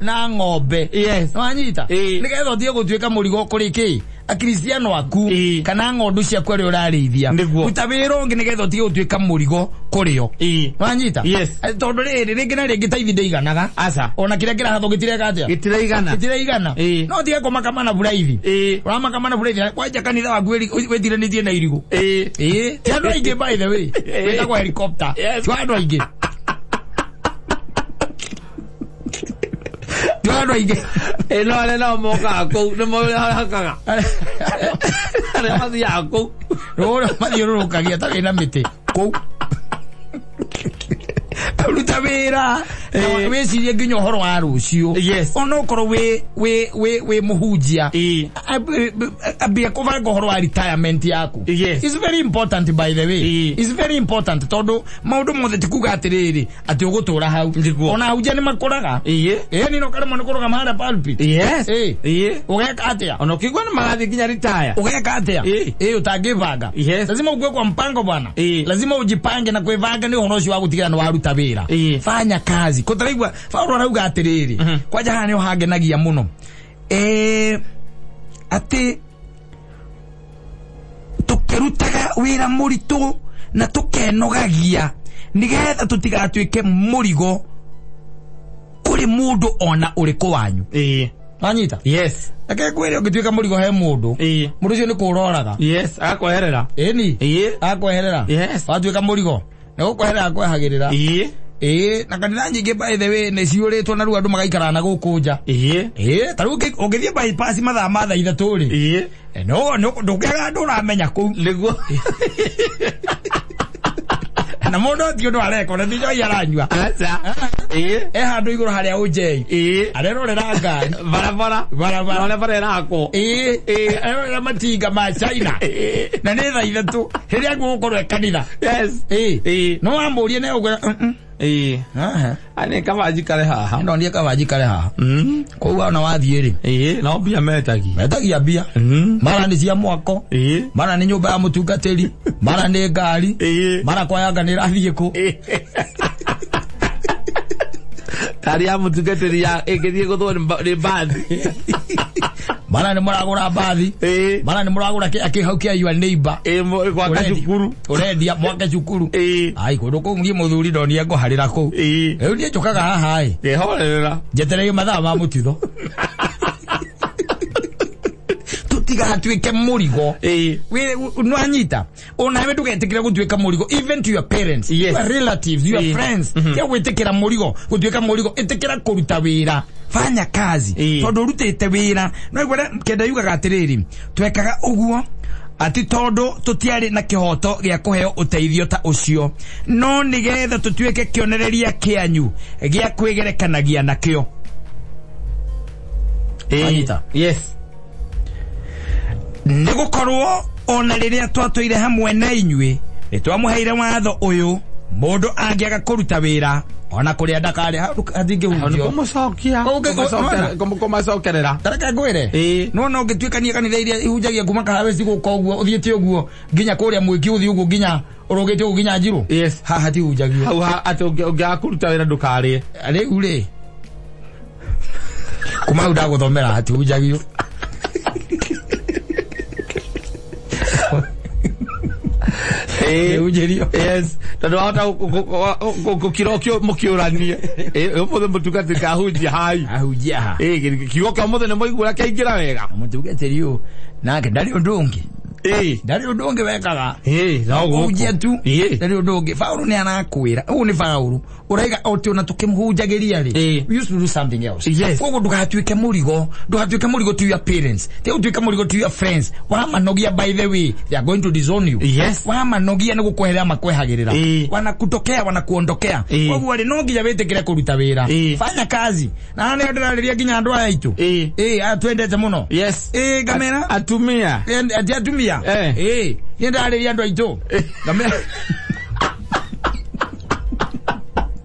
na ng'ombe. Nĩwanyita? Nĩgetha ũtige gũtuĩka mũrigo kũrĩ kĩ? Akristiano aku kana ng'ondu ciaku arĩa ũrarĩithia. Ruta wĩra ũngĩ nĩgetha ũtige gũtuĩka mũrigo kũrĩ o. Nĩwanyita? Tondũ rĩrĩ rĩngĩ na rĩngĩ taithi ndĩiganaga. Ona kĩrĩa kĩrahathwo gĩtireka atĩa? Gĩtiraigana. Gĩtiraigana. No ũtige kũmakama na buraithi. Ũramakama na buraithi kwanja kanitha waku wĩtiranĩtie na irigũ. Ti andũ aingĩ by the way. Wĩtagwo helicopter. Ti andũ aingĩ. Ti andũ aingĩ. No arĩa nao mokaga kũu nĩ mahakaga. Arĩa mathiaga kũu. Rũrĩa mathiũrũrũkagia ta wĩna mĩtĩ kũu. Ruta wĩra wĩcirie nginya ũhoro wa rũciũ. Ona ũkorwo wĩ mũhunjia, ambia kũbanga ũhoro wa retirement yaku. It's very important by the way. It's very important tondũ maũndũ mothe ti kuga atĩrĩrĩ atĩ ũgũtũra hau. Ona ahunjia nĩ makũraga. Ĩni no karemwo nĩ kũrũgama harĩa pulpit. Ũgeka atĩa? Ona ũkĩigua nĩ marathiĩ nginya retire. Ũgeka atĩa? Ũtangĩbanga. Lazima ukue kwa mpango bwana. Lazima ujipange na kwĩbanga nĩ ũhoro ũcio wa gũtigĩrĩra nĩ waruta wĩra. Fanya kazi. Kũtaraigua Paulo arauga atĩrĩrĩ, kwanja haha nĩho hangenagia mũno. Atĩ tũkĩrutaga wĩra mũritũ na tũkenogagia nĩgetha tũtigatuĩke mũrigo kũrĩ mũndũ ona ũrĩkũ wanyu. Wanyita? Reke ngwĩre ũngĩtuĩka mũrigo he mũndũ, mũndũ ũcio nĩ kũũroraga. Agakweherera. Ĩni. Agakweherera. Watuĩka mũrigo nĩ gũkweherera akwehagĩrĩra. Na kanitha nyingĩ by the way nĩ ciũrĩtwo na rĩu andũ magaikara na gũkũ nja. Ta rĩu ũngĩthiĩ bypass mathaa ma thaa ithatũ rĩ, no ndũngĩaga andũ ũramenya kũu. Nĩguo. Na mũndũ ti ũndũ areka, ona ti njohi aranyua. E handũ igũrũ harĩa ũnjei. Arerorera ngari. Barabara. Barabara. Ũrĩa bara ĩrakwo. Arerorera matinga ma China. Na nĩ thaa ithatũ rĩrĩa ngũgũkorwo e kanitha. No wamũrie nĩ ũkwĩra, Ani kaba njikare haha. Ndonire kaba njikare haha. Koguo ona wathiĩ rĩ. No mbia metagia. Metagia mbia. Mara nĩ cia mwako. Mara nĩ nyũmba ya mũtungatĩri. Mara nĩ ngari. Mara kwa Yanga nĩ ĩrathiĩ kũ. Ngari ya mũtungatĩri ya ĩngĩthiĩ gũthwo nĩ mbathi. Mara nĩ mũragũra mbathi. Mara nĩ mũragũra kĩ hau kĩa your neighbor. Gwaka cukuru. Ũrendia mwake cukuru. Ai kũndũ kũu niĩ mũthuri ndonire ngũharĩra kũu. Rĩu niĩ njũkaga haha ĩ. Ngehorera. Njetereire mathaa ma mũtitho. Tũtigatuĩke mũrigo. Nwanyita onawe ndũgetĩkĩre gũtuĩka mũrigo, even to your parents, Yes. your relatives, your friends. Tia gwĩtĩkĩra mũrigo, gũtuĩka mũrigo, ĩtĩkĩra kũruta wĩra, fanya kazi. Tondũ ũrutĩte wĩra no igwere kenda yugaga atĩrĩrĩ, twekaga ũguo ati tondũ tũtiarĩ na kĩhoto gĩa kũheo ũteithio ta ũcio, no nĩgetha tũtuĩke kĩonereria kĩanyu gĩa kwĩgerekanagia nakĩo. Wanyita? Yes. Nĩ gũkorwo ona rĩrĩa twatũire hamwe na inyuĩ nĩ twamũheire watho ũyũ, mũndũ angĩaga kũruta wĩra ona kũrĩa ndakarĩa hatingĩhunjio. Kũmũcokia. Kũmacokerera. Tareke ngwĩre, no ũngĩtuĩkania kanitha iria ihunjagia kuma Kahawesi gũka ũguo ũthiĩte ũguo nginya kũrĩa Mwĩki, ũthiĩ ũguo nginya ũrũgĩte ũguo nginya Njirũ. Yes. Haha hatihunjagio. Hau atĩ ũngĩaga kũruta wĩra ndũkarĩe. Rĩu rĩ, kuma hau ndagũthomera hatihunjagio. Yes. Tondũ wahota gũkira mũkĩũranie. Ũmũthĩ mũtungatĩri kahunjia hai. Ahunjia ha. Kiugo kĩa ũmũthĩ nĩ mwaigua kĩaingĩra wega. Mũtungatĩri ũyũ nake ndarĩ ũndũ ũngĩ. Ndarĩ ũndũ ũngĩ wekaga. No gũkũ. Kũhunjia tu. Ndarĩ ũndũ ũngĩ. Paũlũ nĩ arakwĩra. Ũũ nĩ Paũlũ. Ũraiga o ona tũkĩmũhunjagĩria rĩ. We used to do something else. Yes. Koguo ndũgatuĩke mũrigo. Ndũgatuĩke mũrigo to your parents. Te ũtuĩke mũrigo to your friends. Wamanogia, by the way, they are going to disown you. Yes. Wamanogia nĩ gũkweherera makwehagĩrĩra. Wanakutokea, wanakuondokea. Koguo rĩ, no nginya wĩtĩkĩre kũruta wĩra. Fanya kazi. Na nĩ ndĩrarĩria nginya andũ aya aitũ. Aya twendete mũno. Yes. Ngamera. Atumia. Ati atumia. Nĩ ndĩrarĩria andũ aitũ. Ngamera.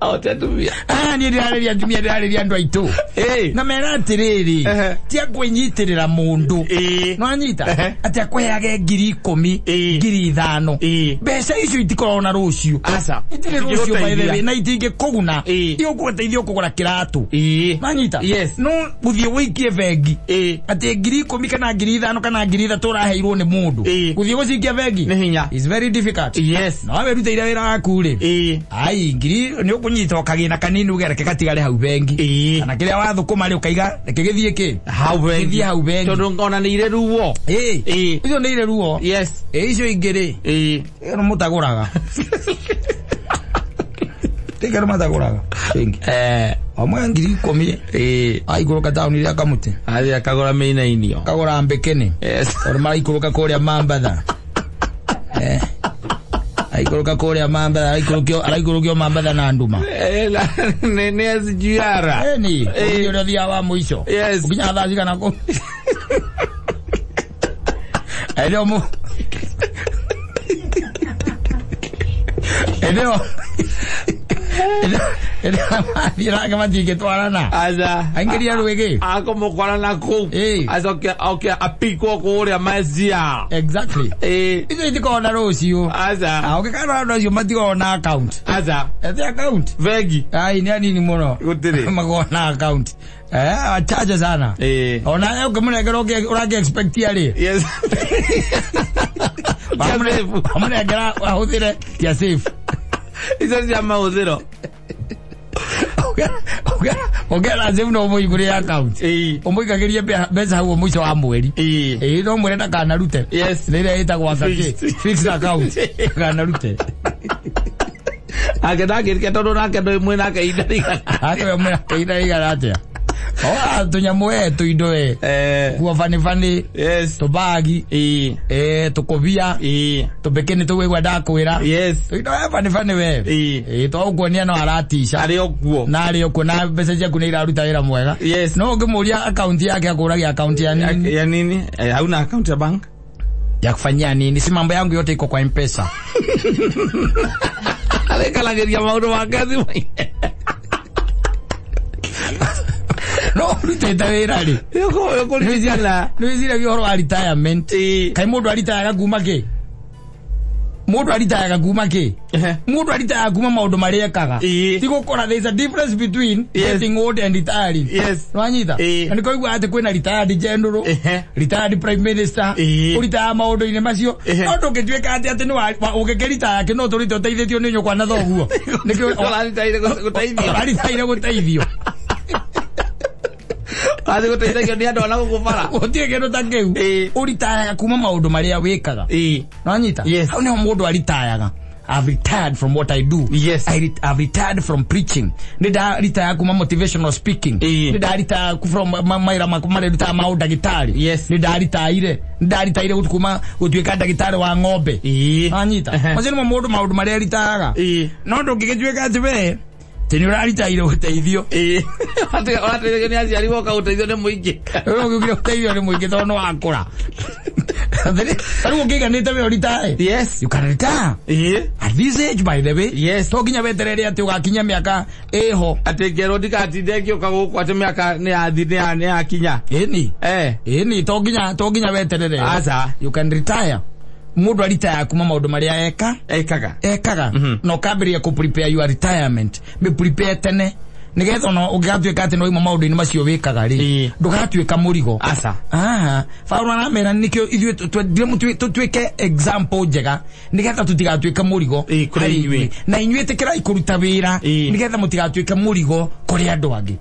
Atumia. Niĩ ndĩrarĩria atumia, ndĩrarĩria andũ aitũ. Na mera atĩrĩrĩ, ti akwĩnyitĩrĩra mũndũ. Nĩwanyita? Atĩ akũheage 10,000, 5,000. Mbeca icio itikoragwo na rũciũ. Aca. Itirĩ rũciũ by the way, na itingĩkũguna. Igũgũteithia kũgũra kĩratũ. Nĩwanyita? Yes. No gũthiĩ wũikie bengi. Atĩ 10,000 kana 5,000 kana 3,000 ũraheirwo nĩ mũndũ. Gũthiĩ gũcikia bengi. Nĩ hinya. It's very difficult. Yes. No wĩrutĩire wĩra waku rĩ. Ai, ngiri nĩ ũkũnyita ũkagĩna kanini uge reke gatigare hau bengi. Kana kĩrĩa wathũkũma rĩ ũkaiga reke gĩthiĩ kĩ? Hau bengi. Gĩthiĩ hau bengi. Tondũ ona nĩ irĩ ruo. Icio nĩ irĩ ruo. Yes. Icio ingĩ rĩ. Ĩno mũtagũraga. Tigero matagũraga. Bengi. Amwe 10,000. Aikũrũka taũni rĩa Kamũtĩ. Athiĩ akagũra mĩinainio. Akagũra mbĩkĩnĩ. Yes. Tondũ maraikũrũka kũrĩa Mambatha. Aikũrũka kũrĩa Mambatha, araikũrũkio Mambatha na nduma. Nĩ SGR. Ni, ũthiĩ ũrĩa ũthiaga wa mũico. Yes. Ũkinyaga thaa cigana kũu? Eneo mu. Eneo. Eneo mathiĩ nake matingĩtwarana. Aca. Aingĩria rwĩgĩ. Akũmũkora na kũu. Acoke oke apikwo kũrĩa ma SGR. Exactly. Icio itikoragwo na rũciũ. Aca. Ũngĩkarora andũ acio matikoragwo na account. Aca. Ete account. Bengi. Ai, nĩ anini mũno. Gũtirĩ. Makoragwo na account. Wachache sana. Ona ũkĩmũnengera ũrangĩ expect rĩ. Yes. Wamũnengera ahũthĩre tia safe. Icio cia mahũthĩro. Ongera safe no ũmũhingũrĩre account. Ũmũikagĩrie mbeca hau mũico wa mweri. No mwĩre ndakanarute. Yes. Nĩ ĩrĩa ĩtagwo fixed account. Ndakanarute. Ake ndangĩrike tondũ nake ndũĩ mwĩnake ihinda rĩigana. Ake we mwĩnake ihinda rĩigana atĩa? Tũnyamũ we tũindo we. Nguo bani bani. Yes. Tũbagi. Tũkobia. Tũbikini tũgũigua ndakwĩra. Yes. Tũindo we bani bani we. Twaũkuonia no aratica. Arĩ o kuo. Na arĩ o kuo na mbeca ciaku nĩ iraruta wĩra mwega. Yes. No ũngĩmũria akaunti yake akũragia akaunti ya nini? Ya nini? Hauna akaunti ya bank? Ya kufanyia nini? Si mambo yangu yote iko kwa M-Pesa. Arekalagĩria maũndũ make thimũ-inĩ. No ũrutĩte wĩra rĩ. Ũkũririkana. Nĩ wĩciragia ũhoro wa retirement. Kaĩ mũndũ aritayaga kuma kĩ? Mũndũ aritayaga kuma kĩ? Mũndũ aritayaga kuma maũndũ marĩa ekaga. Ti gũkora there is a difference between getting old and retiring. Yes. Nĩwanyita? Na nĩkĩo ũiguaga atĩ kwĩna retired general, retired prime minister, ũritayaga maũndũ-inĩ macio. No ndũngĩtuĩka atĩ atĩ nĩ ũngĩkĩritaya kĩ no ũtũrĩte ũteithĩtio nĩ nyũkwa na thoguo. Nĩkĩo ũraritaire gũteithio. Ũraritaire gũteithio. Wathi gũteithagio nĩ andũ ana gũkũ bara. Gũtirĩ kĩndũ ta kĩu. Ũritayaga kuma maũndũ marĩa wĩkaga. Nĩwanyita? Yes. Hau nĩho mũndũ aritayaga. I've retired from what I do. Yes. I've retired from preaching. Nĩ ndaritaya kuma motivational speaking. Nĩ ndaritaya from mawĩra makwa marĩa ndutaga ma ũndagĩtarĩ. Yes. Nĩ ndaritaire. Nĩ ndaritaire kuma gũtuĩka ndagĩtarĩ wa ng'ombe. Wanyita? Macio nĩmo mũndũ maũndũ marĩa aritayaga. No ndũngĩgĩtuĩka atĩ we atĩ nĩ ũraritaire ũteithio. Ũrateithio nĩ aciari woka gũteithio nĩ mũingĩ. Ũgĩũkire gũteithio nĩ mũingĩ tondũ nĩ wakũra. Tarĩu ũngĩiganĩte we ũritae. Yes. You can retire. At this age, by the way. Yes. To nginya weterere atĩ ũgakinya mĩaka ĩho. Atĩ ngerwo ndikatinde ngĩũka gũkũ atĩ mĩaka nĩ yakinya. Ĩni. Ĩni to nginya weterere. Aca. You can retire. Mũndũ aritaya kuma maũndũ marĩa eka. Ekaga. Ekaga. Na ũkambĩrĩria kũ prepare your retirement. Be prepare tene. Nĩgetha ona ũngĩgatuĩka atĩ no ima maũndũ-inĩ macio wĩkaga rĩ, ndũgatuĩka mũrigo. Aca. Paulo aramera nĩkĩo ithuĩ twendire tũtuĩke example njega nĩgetha tũtigatuĩke mũrigo kũrĩ inyuĩ. Na inyuĩ ĩtĩkĩrai kũruta wĩra nĩgetha mũtigatuĩke mũrigo kũrĩ andũ angĩ.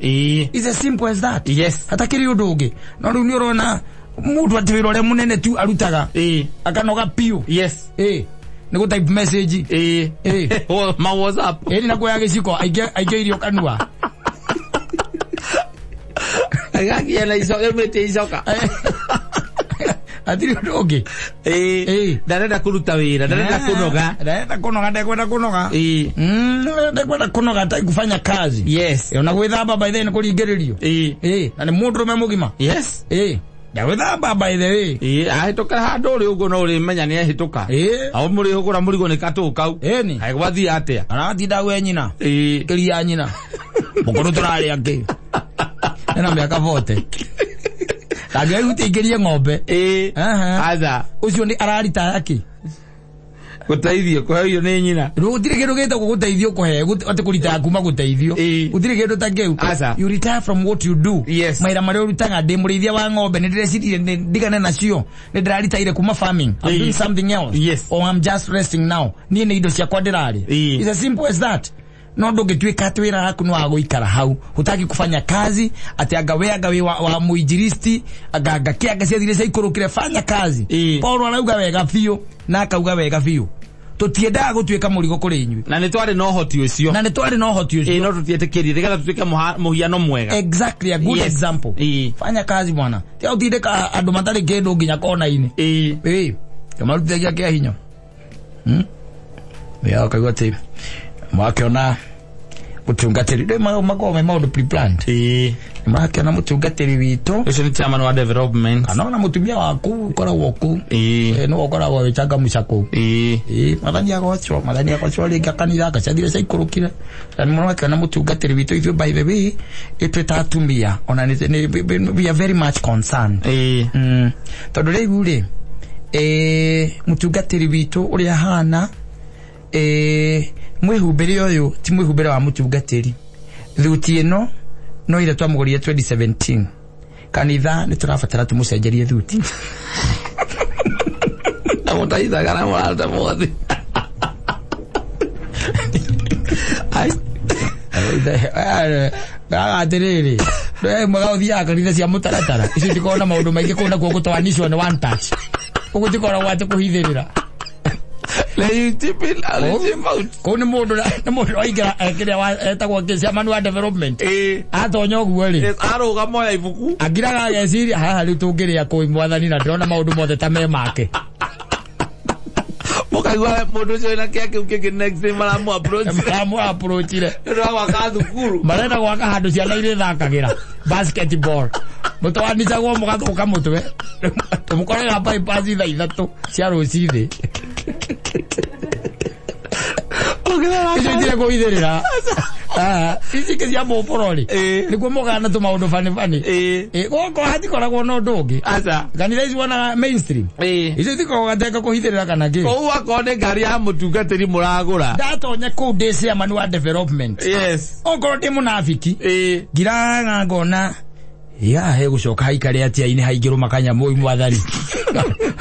It's as simple as that. Yes. Hatakĩrĩ ũndũ ũngĩ. No rĩu nĩ ũrona mũndũ atĩ wĩra ũrĩa mũnene tu arutaga akanoga piũ. Yes. Nĩ gũ type message. Ma WhatsApp. Nĩ kuoya gĩciko aingĩ irio kanua. Agakia na icoka, ĩmĩte icoka. Hatirĩ ũndũ ũngĩ. Ndarenda kũruta wĩra, ndarenda kũnoga. Ndarenda kũnoga, ndekwenda kũnoga. Ndekwenda kũnoga, hataki kufanya kazi. Yes. Ona gwĩthamba by the way nĩ kũringĩrĩrio. Na nĩ mũndũrũme mũgima. Yes. Ndagwĩthamba by the way. Ahĩtũka handũ ũrĩ ũguo no ũrĩmenya nĩ ahĩtũka. Ao mũrĩhũgũra mũrigo nĩ katũũ kau. Ĩni. Kaĩ gwathiĩ atĩa? Aratinda we nyina. Kĩria nyina. Mũkũrũ tũrarĩa kĩ? Ena mĩaka 40. Ndangĩhutia ingĩrie ng'ombe. Aca. Ũcio nĩ araritaya kĩ? Gũteithio, kũheo nĩ nyina. Gũtirĩ kĩndũ gĩtagwo gũteithio kũheo, atĩ kũritaya kuma gũteithio. Gũtirĩ kĩndũ ta kĩu. Aca. You retire from what you do. Yes. Mawĩra marĩa ũrutaga, ndĩ mũrĩithia wa ng'ombe, nĩ ndĩrecirie ndigane nacio. Nĩ ndĩraritaire kuma farming. I'm doing something else. Yes. Or I'm just resting now. Niĩ nĩ indo ciakwa ndĩrarĩa. It's as simple as that. No ndũngĩtuĩka atĩ wĩra waku nĩ wa gũikara hau hutaki kufanya kazi atĩ anga we anga wĩ wa mũinjilisti anga anga kĩ anga ciathire ciaikũrũkire fanya kazi. Paulo arauga wega biũ na akauga wega biũ tũtiendaga gũtuĩka mũrigo kũrĩ inyuĩ. Na nĩ twarĩ na ũhoti ũcio. Na nĩ twarĩ na ũhoti ũcio. No tũtietĩkĩrire nĩgetha tũtuĩke mũhiano mwega. Exactly, a good example. Fanya kazi bwana. Tiga ũtindĩka andũ matarĩ kĩndũ nginya kona-inĩ. Kamarutithagia kĩa hinya. Ũkaigua atĩ mwakĩona mũtungatĩri rĩu makoragwo me maũndũ pre-planned. Nĩmarakĩona mũtungatĩri witũ ũcio nĩ chairman wa development. Kana ona mũtumia waku ũkoragwo kũu. Nĩwe ũkoragwo wĩ changamsha kũu. Mwathani agocwo, mwathani agocwo rĩngĩ kanitha gacathire ciaikũrũkire. Na nĩmũrakĩona mũtungatĩri witũ ithuĩ by the way ithuĩ ta atumia ona we are very much concerned. Tondũ rĩu rĩ mũtungatĩri witũ ũrĩa ahana mwĩhumbĩre ũyũ ti mwĩhumbĩre wa mũtungatĩri. Thuti ĩno no ira twamũgũrire 2017. Kanitha nĩ tũrabatara tũmũcenjerie thuti. Na mũtaithaga na mũrata mothe. Ai. Atĩrĩrĩ, mwega ũthiaga kanitha cia mũtaratara. Icio itikoragwo na maũndũ maingĩ kũu nakuo gũtoanishwo nĩ one touch. Ũguo itikoragwo atĩ kũhithĩrĩra. Kũu nĩ mũndũ waingĩra kĩrĩa etagwo kĩ chairman wa development. Atonya ũguo rĩ. Arũgama oya ibuku. Angiraga ageciria haha rĩu tũngĩrĩa kũu mwathani na ndĩrona maũndũ mothe ta me make. Mũkaigua mũndũ ũcio wĩna kĩa kĩu kĩngĩ next day maramu approach. Maramu approachire. Nĩ ũndũ wa gwaka thukuru. Marenda gwaka handũ ciana irĩthakagĩra basketball. Mũtoanicagwo mũgathũka mũtwe. Tũmũkoraga bypass thaa 3 cia rũcinĩ. Icio itirĩ kũhithĩrĩra. Ici ingĩ cia mũboro rĩ nĩkuo mũgana tũmaũndũ bani bani. Gũkũ hatikoragwo na ũndũ ũngĩ. Kanitha ici wonaga mainstream. Icio itikoragwo gateka kũhithĩrĩra kana kĩ. Kũu akorwo nĩ ngari ya mũtungatĩri mũragũra. Ndatonya kũu ndĩ chairman wa development. Yes. Okorwo ndĩ mũnabiki. Ngiraga ngona ya he gũcoka haikare atia-inĩ haingĩrũma kanyamũ mwathani.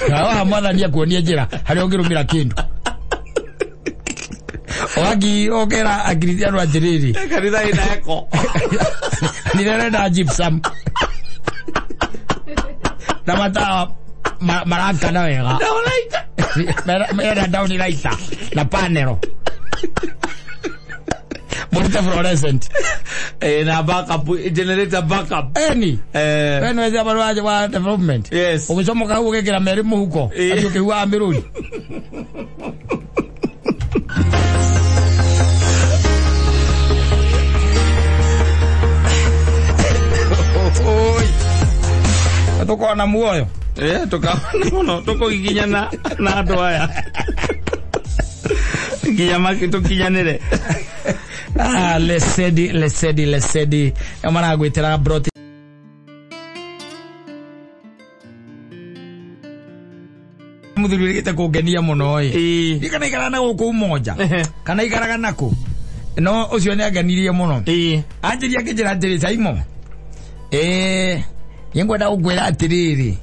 Haha mwathani akuonie njĩra harĩa ũngĩrũmĩra kĩndũ. Wagi okera akristiano atĩrĩrĩ. Kanitha ĩna eko. Nĩrenda gypsum. Na matawa marakana wega. Downlighter. Mera downlighter na panel. Murute fluorescent. Na backup, generator backup. Eni. Weno wezi abaru wa development. Yes. Ugicomoka hau ugekira meri muhuko. Ati ukihuaga miruri. Oi. Tukona muoyo. Tukona muno tukugiginyana na andu aya. Nginya tukinyanire. Lesedi. Maragwitira broti. Muthuri urigite kungenia muno ĩ. Kana ikara na gũkũ Umoja. Kana ikaraga naku. No ũcio nĩ angenirie mũno. Anjĩria akĩnjĩra atĩrĩ Saimo. Niĩ ngwenda gũkwĩra atĩrĩrĩ.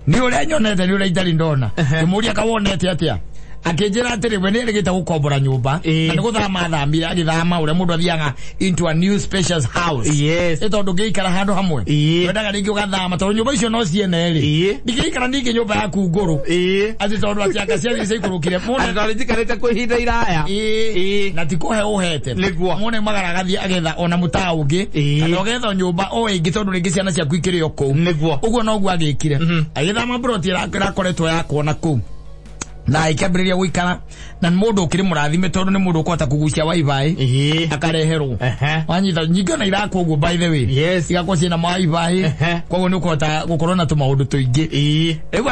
Nĩ ũrĩa nyonete nĩ ũrĩa itarĩ ndona. Ngĩmũria kawonete atĩa. Akĩnjĩra atĩrĩ we nĩerĩgĩte gũkombora nyũmba na nĩ gũthama athamire agĩthama ũrĩa mũndũ athiaga into a new spacious house. Yes. Nĩ tondũ ũngĩikara handũ hamwe wendaga rĩngĩ ũgathama tondũ nyũmba icio no ciene rĩ. Ndingĩikara ningĩ nyũmba yaku ngũrũ. Atĩ tondũ atĩ anga ciathiĩ ciaikũrũkire. Atĩ tondũ njikarĩte kwa ihinda iraya. Na ti kũhe ũhete. Nĩguo. Mũndũ aumagara agathiĩ agetha ona mũtaa ũngĩ kana ũgetha nyũmba o ĩngĩ tondũ rĩngĩ ciana ciaku ikĩrĩ o kũu. Nĩguo. Ũguo noguo agĩkire. Agĩthama broti ĩrakoretwo yakwo na kũu. Na ikĩambĩrĩria gũikara na mũndũ ũkĩrĩ mũrathime tondũ nĩ mũndũ ũkũhota kũgucia wifi akareherwo. Wanyita nyingĩ ona irakwo ũguo by the way. Yes. Igakwo ciĩna wifi koguo nĩ ũkũhota gũkorwo na tũmaũndũ tũingĩ. Rĩu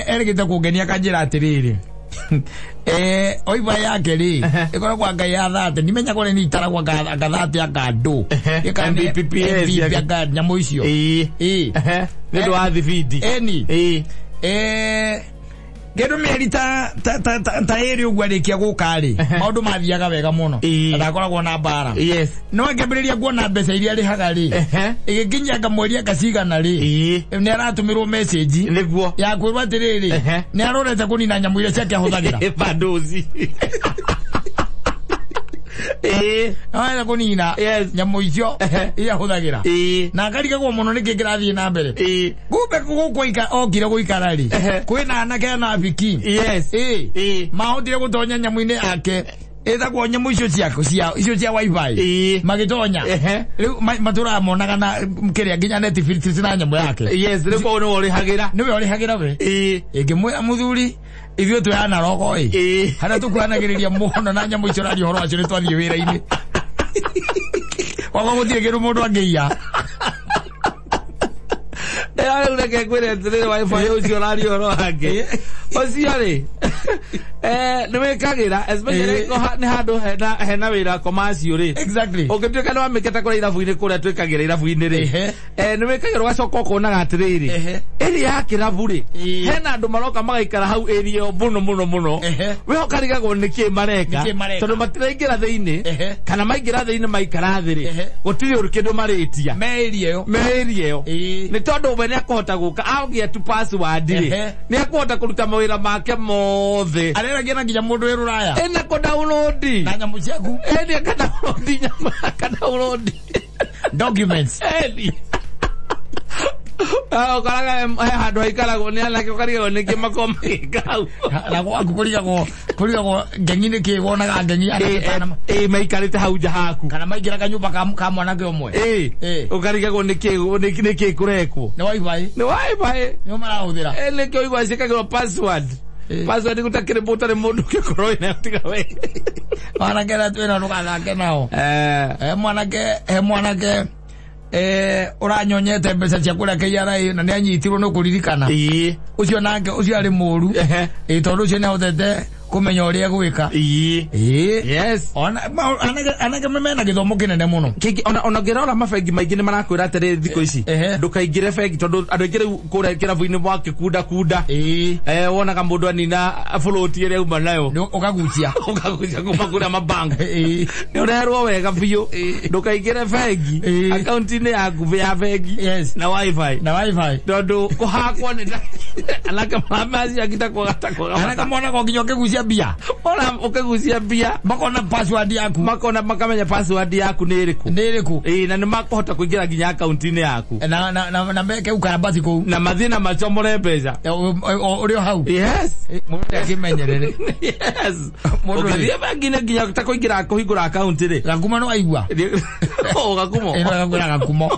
erĩgĩte kũngenia akanjĩra atĩrĩrĩ. Wifi yake rĩ ĩkoragwo anga ya 30 ndimenyaga ũrĩa nĩ itaragwo anga 30 anga ndũ. Mbps anga nyamũ icio. Nĩ ũndũ wa thibindi. Eni. Kĩndũ mĩeri ta ĩrĩ ũguo arĩkia gũka rĩ maũndũ mathiaga wega mũno na ndakoragwo na mbara. Yes. No akĩambĩrĩria kuona mbeca iria arĩhaga rĩ ĩgĩkinyia anga mweri anga cigana rĩ nĩ aratũmĩrwo message nĩguo ya kwĩrwo atĩrĩrĩ nĩ arorete kũnina nyamũ iria ciake ahũthagĩra. Bandozi. Arorete kũnina nyamũ icio iria ahũthagĩra na akarigagwo mũno nĩkĩ kĩrathiĩ na mbere. Kumbe gũkũ okire gũikara rĩ kwĩna anake na biki. Yes. Mahotire gũtonya nyamũ-inĩ yake ĩtagwo nyamũ icio ciako icio cia wifi magĩtonya rĩu matũraga monaga na kĩrĩa nginya Netflix na nyamũ yake. Yes, rĩu koguo nĩwe ũrĩhagĩra. Nĩwe ũrĩhagĩra we. Ĩngĩmwĩra mũthuri ithuĩ twĩ analogo ĩ harĩa tũkuhanagĩrĩria mũno na nyamũ icio ũraria ũhoro wacio nĩ twathiĩ wĩra-inĩ. Wakwa gũtirĩ kĩndũ mũndũ angĩiya. Rĩu reke ngwĩre atĩrĩrĩ wifi ũcio ũraria ũhoro wake ũcio rĩ nĩ wĩkagĩra especially nĩ handũ hena wĩra commercial rĩ. Exactly. Ũngĩtuĩka nĩ wamĩkĩte kũrĩa irabu-inĩ kũrĩa twĩkagĩra irabu-inĩ rĩ nĩ wĩkagĩra ũgacoka ũkonaga atĩrĩrĩ area ya kĩrabu rĩ hena andũ maroka magaikara hau area ĩyo mũno mũno mũno we ũkarigagwo nĩkĩ mareka tondũ matiraingĩra thĩinĩ kana maingĩra thĩinĩ maikara thĩ rĩ gũtirĩ ũru kĩndũ marĩtia me area ĩyo me area ĩyo nĩ tondũ we nĩakũhota gũka agĩa tu password rĩ nĩakũhota kũruta mawĩra make mothe areragia na nginya mũndũ wĩ rũraya ena kũ download na nyamũ ciaku eni aka download nyamũ aka download documents eni ũkoraga he handũ haikaragwo nĩ anake ũkarigagwo nĩkĩ makoragwo magĩka hau na gwaku kũrigagwo ngengi nĩkĩ wonaga ngengi ĩ maikarĩte hau nja haku kana maingĩra kanyũmba ka mwanake ũmwe ũkarigagwo nĩkĩ kũrekwo nĩ wifi nĩ wifi nĩo marahũthĩra nĩkĩo igua ciĩkagĩrwo password password gũtakĩrĩ mũtarĩ mũndũ ũngĩkorwo wĩnayo tiga we mwanake na twĩna ndũgathake nao he mwanake ũranyonyete mbeca cia kũrĩa KRA na nĩ anyitirwo nĩ kũririkana ũcio nake ũcio arĩ mũru tondũ ũcio nĩ ahotete kũmenya ũrĩa gwĩka. Yes. Ona anake mena gĩthomo kĩnene mũno ona ũngĩrora mabengi maingĩ nĩ marakwĩra atĩrĩrĩ thikũ ici ndũkaingĩre bengi tondũ andũ aingĩ rĩu kũrĩa kĩrabu-inĩ mwakĩkunda kunda wonaga mũndũ anina bũrũti ĩrĩa auma nayo ũkagucia ũkagucia kuma kũrĩa mabank nĩ ũrerwo wega biũ ndũkaingĩre bengi akaunti-inĩ yaku ya bengi na wifi na wifi tondũ kũhakwo nĩ anake maramaciakita kwaga anake monaga nginya ũkĩgucia Ũkĩgucia mbia. Ona ũkĩgucia mbia. Makona password yaku. Makona makamenya password yaku nĩ ĩrĩkũ. Nĩ ĩrĩkũ. Ĩĩ, na nĩ makũhota kũingĩra nginya akaunti-inĩ yaku. Na meke ukarabati kũu. Na mathiĩ na macomore mbeca. Ũrĩ o hau. Yes. Mũndũ akĩmenyerere. Yes. Mũndũ Ũngĩthiĩ bengi-inĩ nginya ta kũingĩra kũhingũra akaunti rĩ. Gakumo no aigua. O Gakumo. Ĩno gakwĩra Gakumo.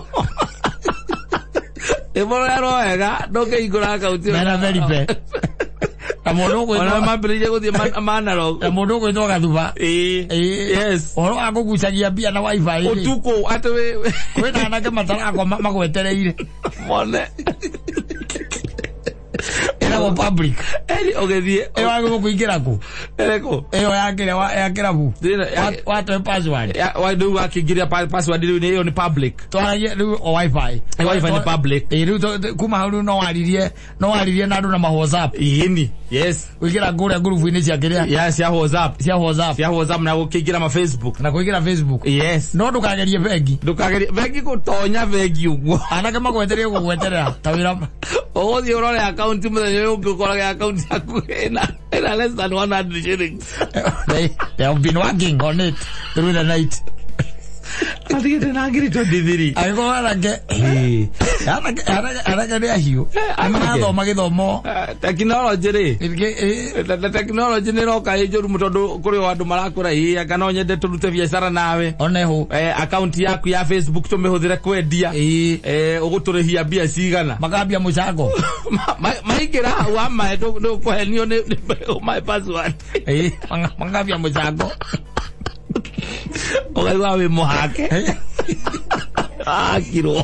Ĩmũrerwo wega ndũngĩhingũra akaunti. Mena Felipe. Na mũndũ ũgwĩtwo Ona mambĩrĩirie gũthiĩ manarog. Na mũndũ ũgwĩtwo Gathuba. Ĩĩ. Yes. Ũhoro wa kũgucagia mbia na wifi rĩ. Ũtukũ atĩ wĩ Kwĩna anake matarakoma magwetereire. Mone. Ĩragwo public. Eri ũgĩthiĩ. Ĩyo wagĩrĩirwo kũingĩra kũ? Ĩrĩkũ? Ĩyo ya kĩrĩa ya kĩrabu. Watwe password. Rĩu wakĩingĩria password rĩu ĩyo nĩ public. Twaragie rĩu o wifi. Wifi nĩ public. Ĩĩ rĩu kuma hau rĩu no waririe na andũ na ma WhatsApp. Ĩni. Yes. Kũingĩra kũrĩa ngurubu-inĩ cia kĩrĩa. Yes, cia WhatsApp. Cia WhatsApp. Cia WhatsApp na gũkĩingĩra ma Facebook. Na kũingĩra Facebook. Yes. No ndũkagerie bengi. Ndũkagerie bengi gũtonya bengi ũguo. Anake magwetereire gũgweterera ta wĩra. Ũgũthiĩ ũrore akaunti mũthenya ũyũ ũngĩ ũkorage akaunti yaku ĩna less than 100 shillings. They have been working on it through the night. Atigĩte na ngiri 23. Angĩkorwo anake anake nĩ ahiũ. Nĩmarathoma gĩthomo. Tekinoronjĩ rĩ. Tekinoronjĩ nĩ ĩroka ĩ njũru tondũ kũrĩ o andũ marakũra ĩ anga no nyende tũrute biacara nawe. Oneho. Akaunti yaku ya Facebook tũmĩhũthĩre kwendia. Ũgũtũrĩhia mbia cigana. Makambia mũcango. Maingĩra hau amae ndũkũhenio nĩ ũmae password. Makambia mũcango. Ũkaigua wĩ mũhake. Akirwo.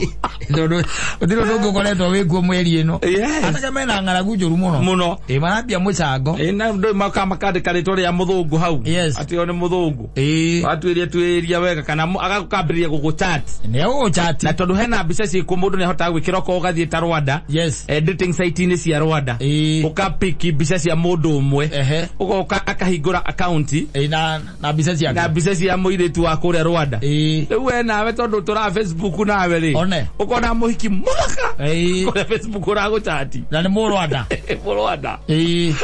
Tondũ gũtirĩ ũndũ ũngĩ ũkoretwo wĩkuo mweri ĩno. Anake mena ng'aragu njũru mũno. Mũno. Ĩ marambia mũcango. Ĩ na ndũĩ makandĩka rĩtwa rĩa mũthũngũ hau. Yes. Atĩ o nĩ mũthũngũ. Ĩ. Watuĩria tuĩria wega kana agakambĩrĩria gũgũchat. Nĩ egũgũchat. Na tondũ hena mbica ciĩkuo mũndũ nĩ ahotaga gwĩkĩra okorwo ũgathiĩ ta Rwanda. Yes. Dating site-inĩ cia Rwanda. Ĩ. Ũkapiki mbica cia mũndũ ũmwe. Ehe. Ũgoka akahingũra akaunti. Ĩ na mbica ciake. Na mbica cia mũirĩtu wa kũrĩa Rwanda. Ĩ. Rĩu we nawe tondũ tũra Facebook nawe rĩ. One. Ũkona mũhiki mũthaka. Ĩ. Kũrĩa Facebook ũragũchati. Na nĩ Mũrwanda. Mũrwanda. Ĩ.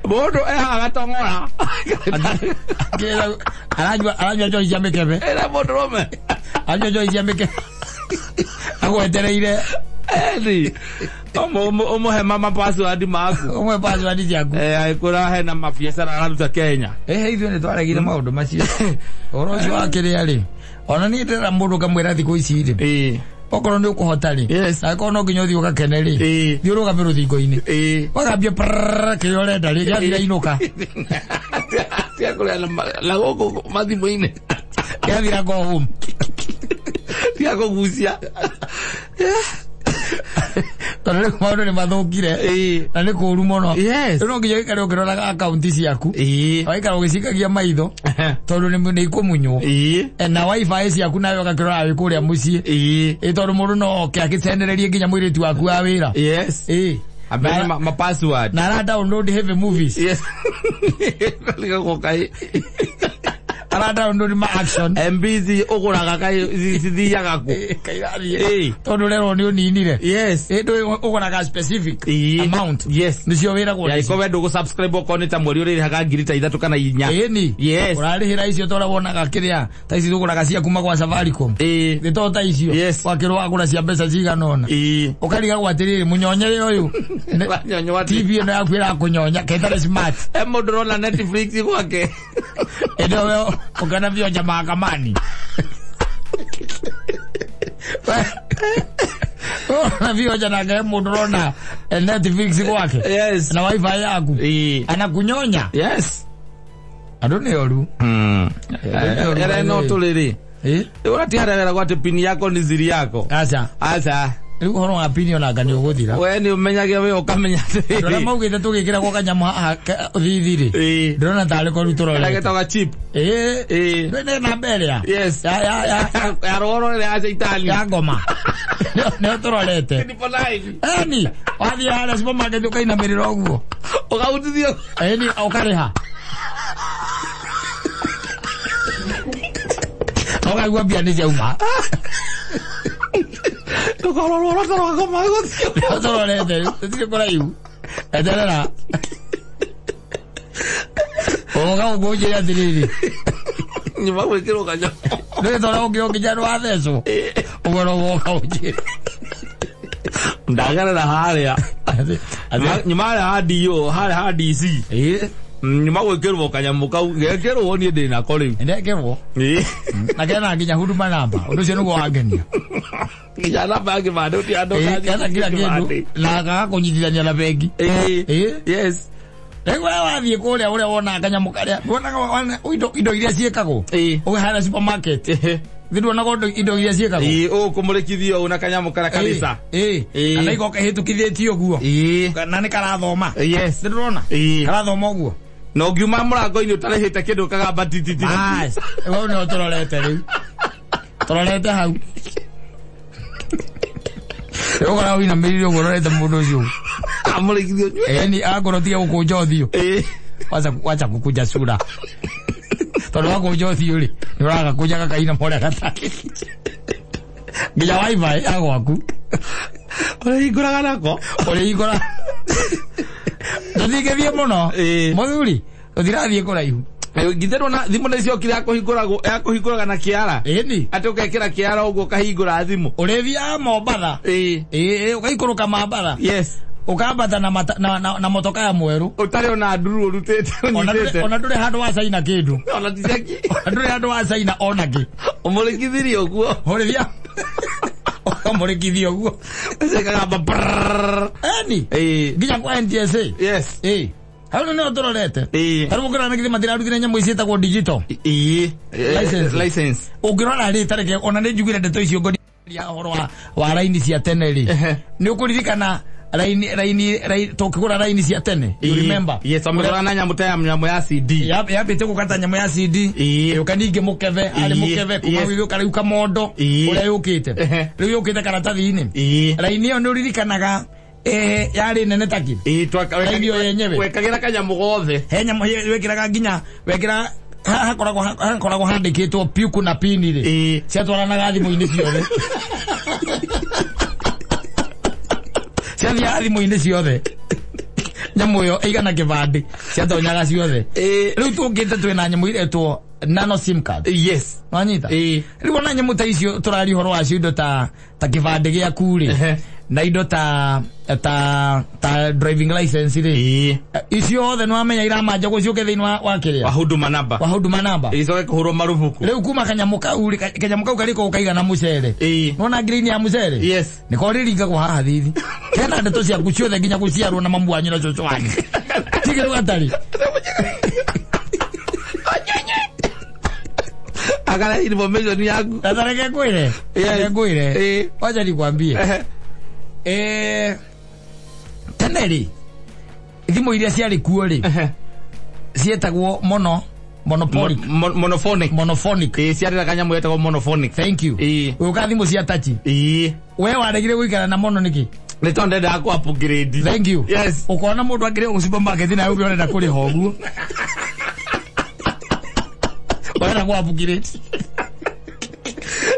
Mũndũ ehaga gatong'ora. Aranyua njohi cia mĩkebe. Ĩra mũndũrũme. Aranyua njohi cia mĩkebe. Agwetereire. Eni. Ũmũhe mama password maku. Ũmũhe password ciaku. Agĩkwĩra hena mabiacara araruta Kenya. Ithuĩ nĩ twaregire maũndũ macio. Ũhoro ũcio wa kĩrĩa rĩ. Ona niĩ ndĩrera mũndũ ngamwĩra thikũ ici rĩ. Okorwo nĩ ũkũhota rĩ. Yes. Na angĩkorwo no nginya ũthiĩ ũgakene rĩ. Thiĩ ũrũgame rũthingo-inĩ. Wakambia prrrr kĩrĩa ũrenda rĩ gĩathira inũka. Tiga kũrĩa na gũkũ mathimũ-inĩ. Gĩathira go home. Tiga kũgucia. Tondũ rĩu maũndũ nĩ mathũkire. Na nĩ kũũru mũno. Yes. Rĩu no nginya ũikare ũkĩroraga akaunti ciaku. Ĩĩ. Ũgaikara ũgĩcikagia maitho. Tondũ nĩ ikũmunywo. Ĩĩ. Na wifi ciaku nawe ũgakĩrora wĩ kũrĩa mũciĩ. Ĩĩ. Ĩ tondũ mũndũ no oke agĩcendererie nginya mũirĩtu waku wa wĩra. Yes. Ĩĩ. Ambe ma password. Na ara download heavy movies. Yes. Ara download ma action. MB ũgũraga kaĩ cithiaga kũ? Kairathiĩ. Tondũ rero nĩ ũninire. Yes. Ĩ ndũĩ ũgũraga specific amount. Yes. Nĩcio wĩragwo. Ya iko we ndũgũ subscribe okorwo nĩ ta mweri ũrĩrĩhaga ngiri ta 3 kana 4. Ĩni. Yes. Ũrarĩhĩra icio tondũ wonaga kĩrĩa ta ici tũgũraga cia kuma gwa Safaricom. Ĩĩ. Nĩ to ta icio. Yes. Wakĩrwo wagũra cia mbeca cigana ũna. Ĩĩ. Ũkarigagwo atĩrĩrĩ mũnyonyere ũyũ. TV ĩno yaku ĩrakũnyonya ketarĩ smart. He mũndũ ũrona Netflix gwake. Ĩno we ũkana vionja mahakamani. Ũrona vionja nake he mũndũ ũrona Netflix gwake. Yes. Na wifi yaku. Ĩĩ. Anakunyonya. Yes. Andũ nĩ oru. Ĩrĩa no tũrĩrĩ. Ĩ? Ũratiara wĩra gwatĩ pini yako ni siri yako. Aca. Aca. Rĩu ũhoro wa pini onanga nĩ ũgũthira. We nĩ ũmenyagia we ũkamenya Andũ arĩa maugĩte tũgĩkĩragwo kanyamũ haha thithi rĩ. Ĩĩ. Ndĩrona tarĩ ko rĩu tũrorete. Getaga chip. Ĩĩ. Ĩĩ. Nĩ namba ĩrĩa. Yes. Ya ya ya Ya rũhoro ĩrĩa ya caitani. Ya ngoma. Nĩyo tũrorete. 999. Ĩni, wathiĩ harĩa supermarket ũkainamĩrĩra ũguo. Ũkahutithio. Ĩni, ũkarĩha. Ũkaigua mbia nĩ ciauma. Tũkarorwo tũrogoma gũthiĩ. Tũrorete, tũtirĩ kũraihu. Eterera. Oga ũkũnjĩre atĩrĩrĩ. Nyuma gwĩkĩrwo kanyamũ. Nĩ tondũ ũngĩ ndwathecwo. Ũguo no woka ũnjĩre. Ndagerera harĩa. Nyuma harĩa ha DO, harĩa ha DC. Nyuma gwĩkĩrwo kanyamũ kau, gekĩrwo niĩ ndĩ nako rĩu. Ndekĩrwo. Na kena nginya huduma namba. Ũndũ ũcio nĩguo wangenia. Nginya namba ya kĩbandĩ ũti andũ kena kila kĩndũ na gagakũnyitithania na bengi. Yes. Rĩu we wathiĩ kũrĩa ũrĩa wonaga kanyamũ karĩa, wonaga indo iria ciĩkagwo. Ũkĩhana supermarket. Nduonaga indo iria ciĩkagwo. Ũkũmũrĩkithio ũũ na kanyamũ karĩa kabisa. Kana igoka ĩhĩtũkithĩtio ũguo. Na nĩ karathoma. Yes. Nĩndĩrona. Karathoma ũguo. Na ũngiuma mũrango-inĩ ũtarĩhĩte kĩndũ kagamba tititi. Bas. Wewe nĩ ũtũrorete rĩu. Tũrorete hau. Ũkora wĩinamĩrĩire ũguo ũrorete mũndũ ũcio. Amũrĩkithio nyue. Yaani akorwo tiga gũkũnja ũthiũ. Wacha kukunja sura. Tondũ wakũnja ũthiũ rĩ, nĩ ũragakũnja gakaina ũrĩa gatarĩ. Nginya wifi ya gwaku. Ũrĩhingũraga nako? Ũrĩhingũra. Tũtingĩthiĩ mũno. Mũthuri, tũtirathiĩ kũraihu. Githĩ na thimũ nĩ ciokire ya kũhingũraga na kĩara. Ĩni. Atĩ ũgekĩra kĩara ũguo ũkahingũra thimũ. Ũrĩthiaga Mombatha. Ũgaikũrũka Mombatha. Yes. Ukambata na motoka ya mweru. Ũtarĩ ona nduru ũrutĩte ũnyitĩte. Ona ndũrĩ handũ wa caina kĩndũ. Ona ti ceki. Ona ndũrĩ handũ wa caina ona kĩ. Ũmũrĩkithirie ũguo. Ũrĩthia. Ũkamũrĩkithia ũguo. Ũcekaga brrrr. Eni. Nginya kwa NTSA. Yes. Hau nĩ ũtũrorete. Tarĩu ũngĩrora nĩ githĩ matirarutire nyamũ ici ciĩtagwo digital. License. Ũngĩrora rĩ tareke ona nĩ njugire ndeto icio ngoni ya ũhoro wa raini cia tene rĩ. Nĩ ũkũririkana raini tũkĩgũra raini cia tene. You remember? Yes, amegũra na nyamũ ta ya nyamũ ya CD. Yambĩte gũkata nyamũ ya CD. Yũka ningĩ mũkebe, arĩ mũkebe kuma gĩũka rĩu kamondo ũrĩa yũkĩte. Rĩu yũkĩte karatathi-inĩ. Raini ĩyo nĩ ũririkanaga yarĩ nene taki. Raini ĩyo yenyewe. Wekagĩra kanyamũ gothe. He nyamũ wekĩraga nginya wekĩra hakoragwo handĩkĩtwo piuku na pini rĩ. Ciatwaranaga thimũ-inĩ ciothe. Ciathiaga thimũ-inĩ ciothe. Nyamũ ĩyo ĩigana kĩbandĩ ciatonyaga ciothe. Rĩu tũngĩte twĩna nyamũ iretwo nano sim card. Yes. Wanyita? Rĩu ona nyamũ ta icio tũraria ũhoro wacio indo ta kĩbandĩ gĩaku rĩ. Na indo ta driving license rĩ. Icio othe nĩ wamenya iramanja gũciũke thĩinĩ wa kĩrĩa. Wa huduma namba. Wa huduma namba. Icoke kũhũrwo marubuku. Rĩu kuma kanyamũ kau rĩ, kanyamũ kau karĩkoragwo kaigana mũcere. Nĩwona ngirini ya mũcere? Yes. Nĩko rĩringagwo haha thithi. Kena ndeto ciaku ciothe nginya gũciarwo na mamu wanyu na cũcũ wanyu. Tigĩrwo gatarĩ. Agara information yaku. Sasa reke ngwĩre. Reke ngwĩre. Wacha nikwambie. Tene rĩ, thimũ iria ciarĩ kuo rĩ, cietagwo monophonic. Monophonic. Monophonic. Ciarĩ na kanyamũ getagwo monophonic. Thank you. Ũka thimũ cia touch. We waregire gũikara na mono nĩkĩ? Nĩ tondũ ndendaga kũ upgrade. Thank you. Yes. Ũkona mũndũ akĩrĩ supermarket na ũngĩ ũrenda kũrĩha ũguo. Ũrenda kũ upgrade.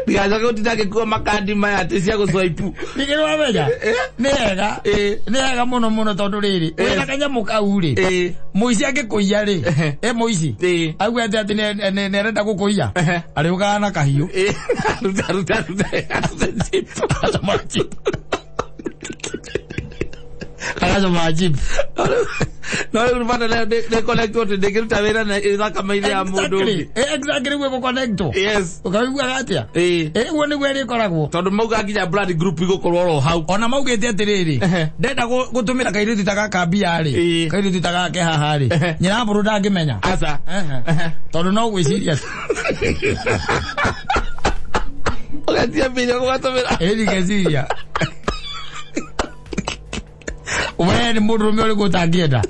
Ndigacoke gũtinda ngĩkua makandi maya atĩ cia gũswipe. Ningĩ nĩwamenya? Nĩ hega. Nĩ hega mũno mũno tondũ rĩrĩ, wĩna kanyamũ kau rĩ, mũici angĩkũiya rĩ, mũici, auge atĩ nĩ arenda gũkũiya, arĩũkaga na kahiũ. Ruta chip. Agacomora chip. Agacomora chip. No rĩu bata nĩ connect atĩ ndĩngĩruta wĩra na thakame-inĩ ya mũndũ ũngĩ. Exactly nĩguo ĩgũ-connect. Yes. Ũkaiguaga atĩa? Ũguo nĩguo ĩrĩkoragwo. Tondũ mauga nginya blood group igũkorwo oro hau. Ona maugĩte atĩrĩrĩ, ndenda gũtũmĩra kairĩtu ta gaka mbia rĩ, kairĩtu ta gaka ke haha rĩ, nyina mbũrũ ndangĩmenya. Aca. Tondũ no gwĩciria. Ũgatia mbia ũgatũmĩra. Ĩni ngeciria. We nĩ mũndũrũme ũrĩkũ ũtangĩenda?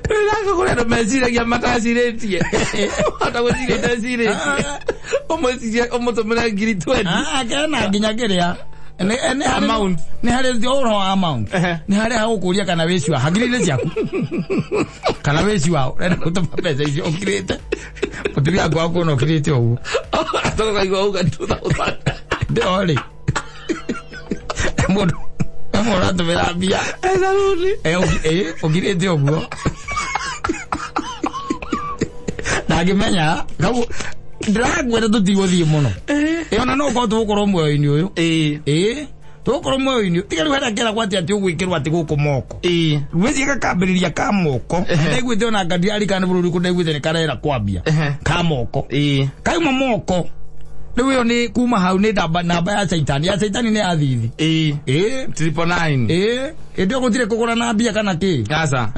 Rĩrĩa kũrĩ andũ meciragia matacirĩtie. Hata gwĩciria ũtecirĩtie. Ũmwĩcirie ũmũtũmĩre ngiri 20. Kena nginya kĩrĩa. Amount. Nĩ harĩ ũhoro wa amount. Nĩ harĩ hagũkũria kana wĩ sure hagirĩ-inĩ ciaku. Kana wĩ sure ũrenda gũtũma mbeca icio ũkirĩte. Mũtumia waku akuona ũkirĩte ũguo. Acoka kaigua auga 2000. Ndĩorĩ. Mũndũ Ũratũmĩra mbia. Saruni. Ũkirĩte ũguo. Ndangĩmenya kau ndĩrakwĩra tũtigũthiĩ mũno. Ona no ũkorwo tũgũkorwo muoyo-inĩ ũyũ. Tũgũkorwo muoyo-inĩ. Tiga rĩu harĩa kĩragwo atĩ atĩ ũgwĩkĩrwo atĩ gũkũ moko. Gwĩciria gakambĩrĩria ka moko. Ndaiguĩte ona ngandiarikana bũrũri kũ ndaiguĩte nĩ karera kwambia. Ka moko. Kauma moko. Rĩu ĩyo nĩ kuma hau nĩ namba ya caitani. Ya caitani nĩ ya thithi. 999. Ĩndĩ ĩyo gũtirĩ kũgũra na mbia kana kĩ. Aca.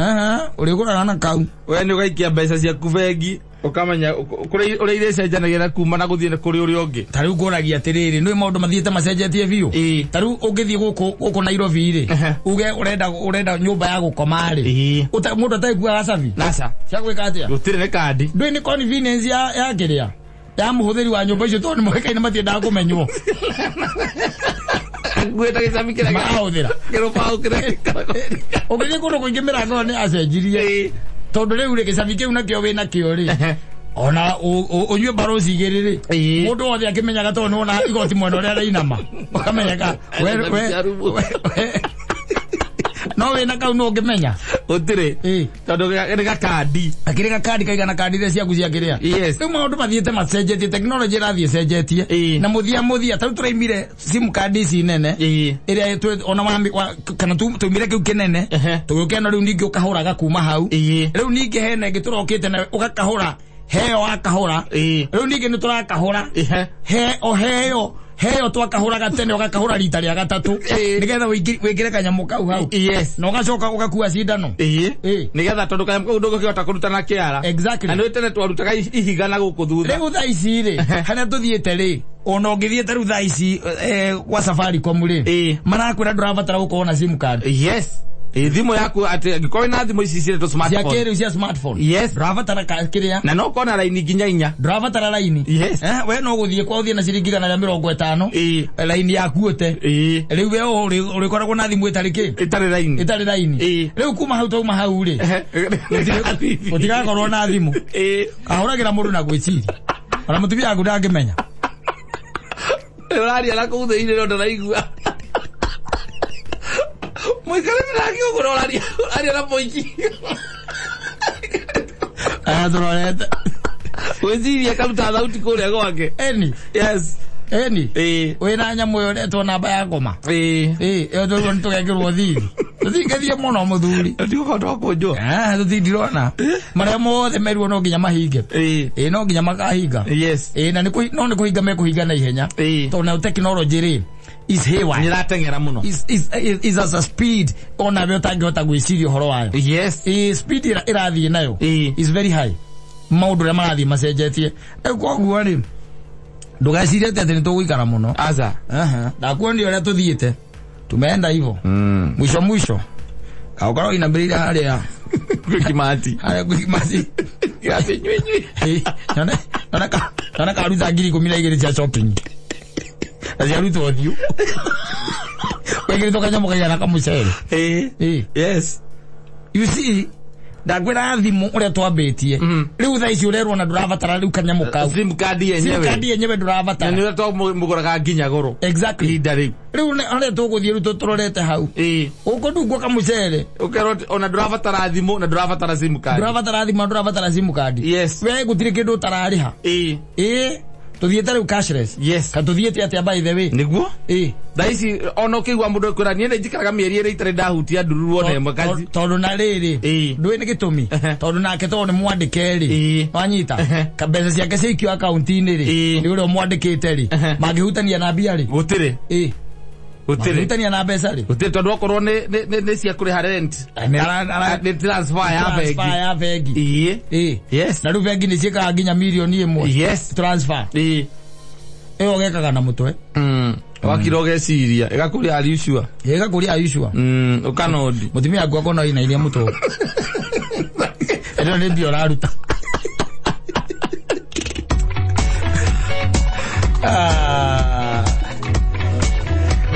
Ũrĩgũraga na kau. We nĩ ũgaikia mbeca ciaku bengi ukamenya kũrĩa irecenjanagia na kuma na gũthiĩ kũrĩ ũrĩa ũngĩ. Ta rĩu ngũragia atĩrĩrĩ, nĩ maũndũ mathiĩte macenjetie biũ. Ta rĩu ũngĩthiĩ gũkũ Nairobi rĩ, uge ũrenda nyũmba ya gũkoma rĩ, mũndũ ataikuaga cabi. Aca. Cia gwĩka atĩa? Gũtirĩ nĩ kandi. Ndũĩ nĩ convenience ya kĩrĩa ya mũhũthĩri wa nyũmba icio tondũ nĩ matiendaga kũmenywo. Ngwĩta gĩcabi kĩrĩa marahũthĩra. Kĩrũbaũ kĩrĩa gĩkoragwo. Ũngĩthiĩ kũndũ kũingĩ mĩrango ĩyo nĩ acenjirie. Tondũ rĩu rĩ gĩcabi kĩu nakĩo wĩna kĩo rĩ, ona ũnyue baroci igĩrĩ rĩ, mũndũ wothe akĩmenyaga tondũ nĩwona igoti mwena ũrĩa arainama. Ũkamenyeka we no wĩna kau no ũngĩmenya. Gũtirĩ. Tondũ nĩ gakandi. Akĩrĩ gakandi kaigana kandi iria ciaku cia kĩrĩa. Yes. Rĩu maũndũ mathiĩte macenjetie, technology ĩrathiĩ ĩcenjetie. Na mũthia ta rĩu tũraimire sim card ici nene. Ĩrĩa ona kana tũimire kĩu kĩnene. Tũgĩũka ĩno rĩu ningĩ ũkahũraga kuma hau. Rĩu ningĩ hena ĩngĩ tũrokĩte nayo ũgakahũra heo akahũra. Rĩu ningĩ nĩ tũrakahũra. He o heo. Heo twakahũraga tene ũgakahũra rita rĩa gatatũ nĩgetha wĩingĩre kanyamũ kau hau. Yes. Na ũgacoka ũgakua cindano. Nĩgetha tondũ kanyamũ kau ndũngĩkĩhota kũruta na kĩara. Exactly. Na nĩ tene twarutaga ihiga na gũkũ thutha. Rĩu thaa ici rĩ, harĩa tũthiĩte rĩ, ona ũngĩthiĩ ta rĩu thaa ici gwa Safaricom rĩ, marakwĩra ndũrabatara gũkorwo na sim card. Yes. Thimũ yaku atĩ angĩkorwo wĩna thimũ ici ciretwo smartphone. Cia kĩrĩu cia smartphone. Yes. Ndũrabatara kĩrĩa. Na no ũkona raini nginya inya. Ndũrabatara raini. Yes. We no gũthiĩ kwa ũthiĩ na ciringi 150. Raini yaku ũte. Rĩu we ũrĩkoragwo na thimũ ĩtarĩ kĩ? Ĩtarĩ raini. Ĩtarĩ raini. Rĩu kuma hau twauma hau rĩ. Gũtigakorwo na thimũ. Ahũragĩra mũndũ na gwĩciria. Ona mũtumia waku ndangĩmenya. Ũraria na kũu thĩinĩ no ndaraigua. Mũikare nake ũguo ũraria na mũici. Tũrorete. Gwĩciria karuta thauti kũrĩa gwake. Eni. Yes. Eni. Wĩna nyamũ ĩyo ũretwo namba ya ngoma. Ĩyo tũguo nĩtũgekĩrwo thiri. Tũtingĩthiĩ mũno mũthuri. Tũtigũkorwo twakũnjwo. Tũtindirona. Marĩa mothe merirwo no nginya mahinge. No nginya makahinga. Yes. Na no nĩ kũhinga mekũhinga na ihenya. Tondũ nayo technology rĩ is haywire. Nĩrateng'era mũno. Is as a speed ona we ũtangĩhota gwĩciria ũhoro wayo. Yes. Speed ĩrathiĩ nayo is very high. Maũndũ ũrĩa marathiĩ macenjetie. Rĩu koguo rĩ ndũgecirie atĩ nĩ tũgũikara mũno. Aca. Ndakuonia ũrĩa tũthiĩte. Tumeenda hivyo. Mwisho mwisho. Kaukorwo inambĩrĩire harĩa Gwĩ Kimati. Harĩa gwĩ Kimati. Kĩratĩ nyui nyui. Nona karuta 12,000 cia shopping. Na ciarutwo ũthiũ. Wekĩrĩtwo kanyamũ kaigana kamũcere. Yes. You see, ndakwĩra thimũ ũrĩa twambĩtie. Rĩu thaa ici ũrerwo na ndũrabatara rĩu kanyamũ kau. Sim card yenyewe. Sim card yenyewe ndũrabatara. Na nĩ ũrĩa twamũgũraga nginya goro. Exactly. Ihinda rĩu. Rĩu harĩa tũgũthiĩ rĩu tũrorete hau. Ũkũndungwo kamũcere. Ũkerwo ona ndũrabatara thimũ na ndũrabatara sim card. Ndũrabatara thimũ na ndũrabatara sim card. Yes. We gũtirĩ kĩndũ ũtararĩha. Tũthiĩte rĩu cashless. Yes. Ka tũthiĩte atĩa by the way? Nĩguo? Thaa ici ona ũkĩigua mũndũ ekwĩra niĩ nĩ njikaraga mĩeri ĩrĩ itarĩ ndahutia ndururu ona ĩmwe kazi. Tondũ na rĩrĩ, ndũĩ nĩ gĩtũmi? Tondũ nake tondũ nĩ mwandĩke rĩ, wanyita? Ka mbeca ciake ciaikio akaunti-inĩ rĩ, nĩ ũrĩa ũmwandĩkĩte rĩ, mangĩhutania na mbia rĩ? Gũtirĩ. Gũtirĩ. Mangĩhutania na mbeca rĩ? Gũtirĩ tondũ okorwo nĩ cia kũrĩha rent. Nĩ transfer ya bengi. Transfer ya bengi. Yes. Na rĩu bengi nĩ ciĩkaga nginya mirioni 1. Yes. Transfer. Ĩyo ũgekaga na mũtwe. Wakira ũgeciria ĩgakũria are you sure? Ĩgakũria are you sure? Ũkanodi. Mũtumia waku akona ina iria mũtwe. Ĩno nĩ mbia ũraruta.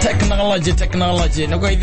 Technology, technology. Nĩguo ithuĩ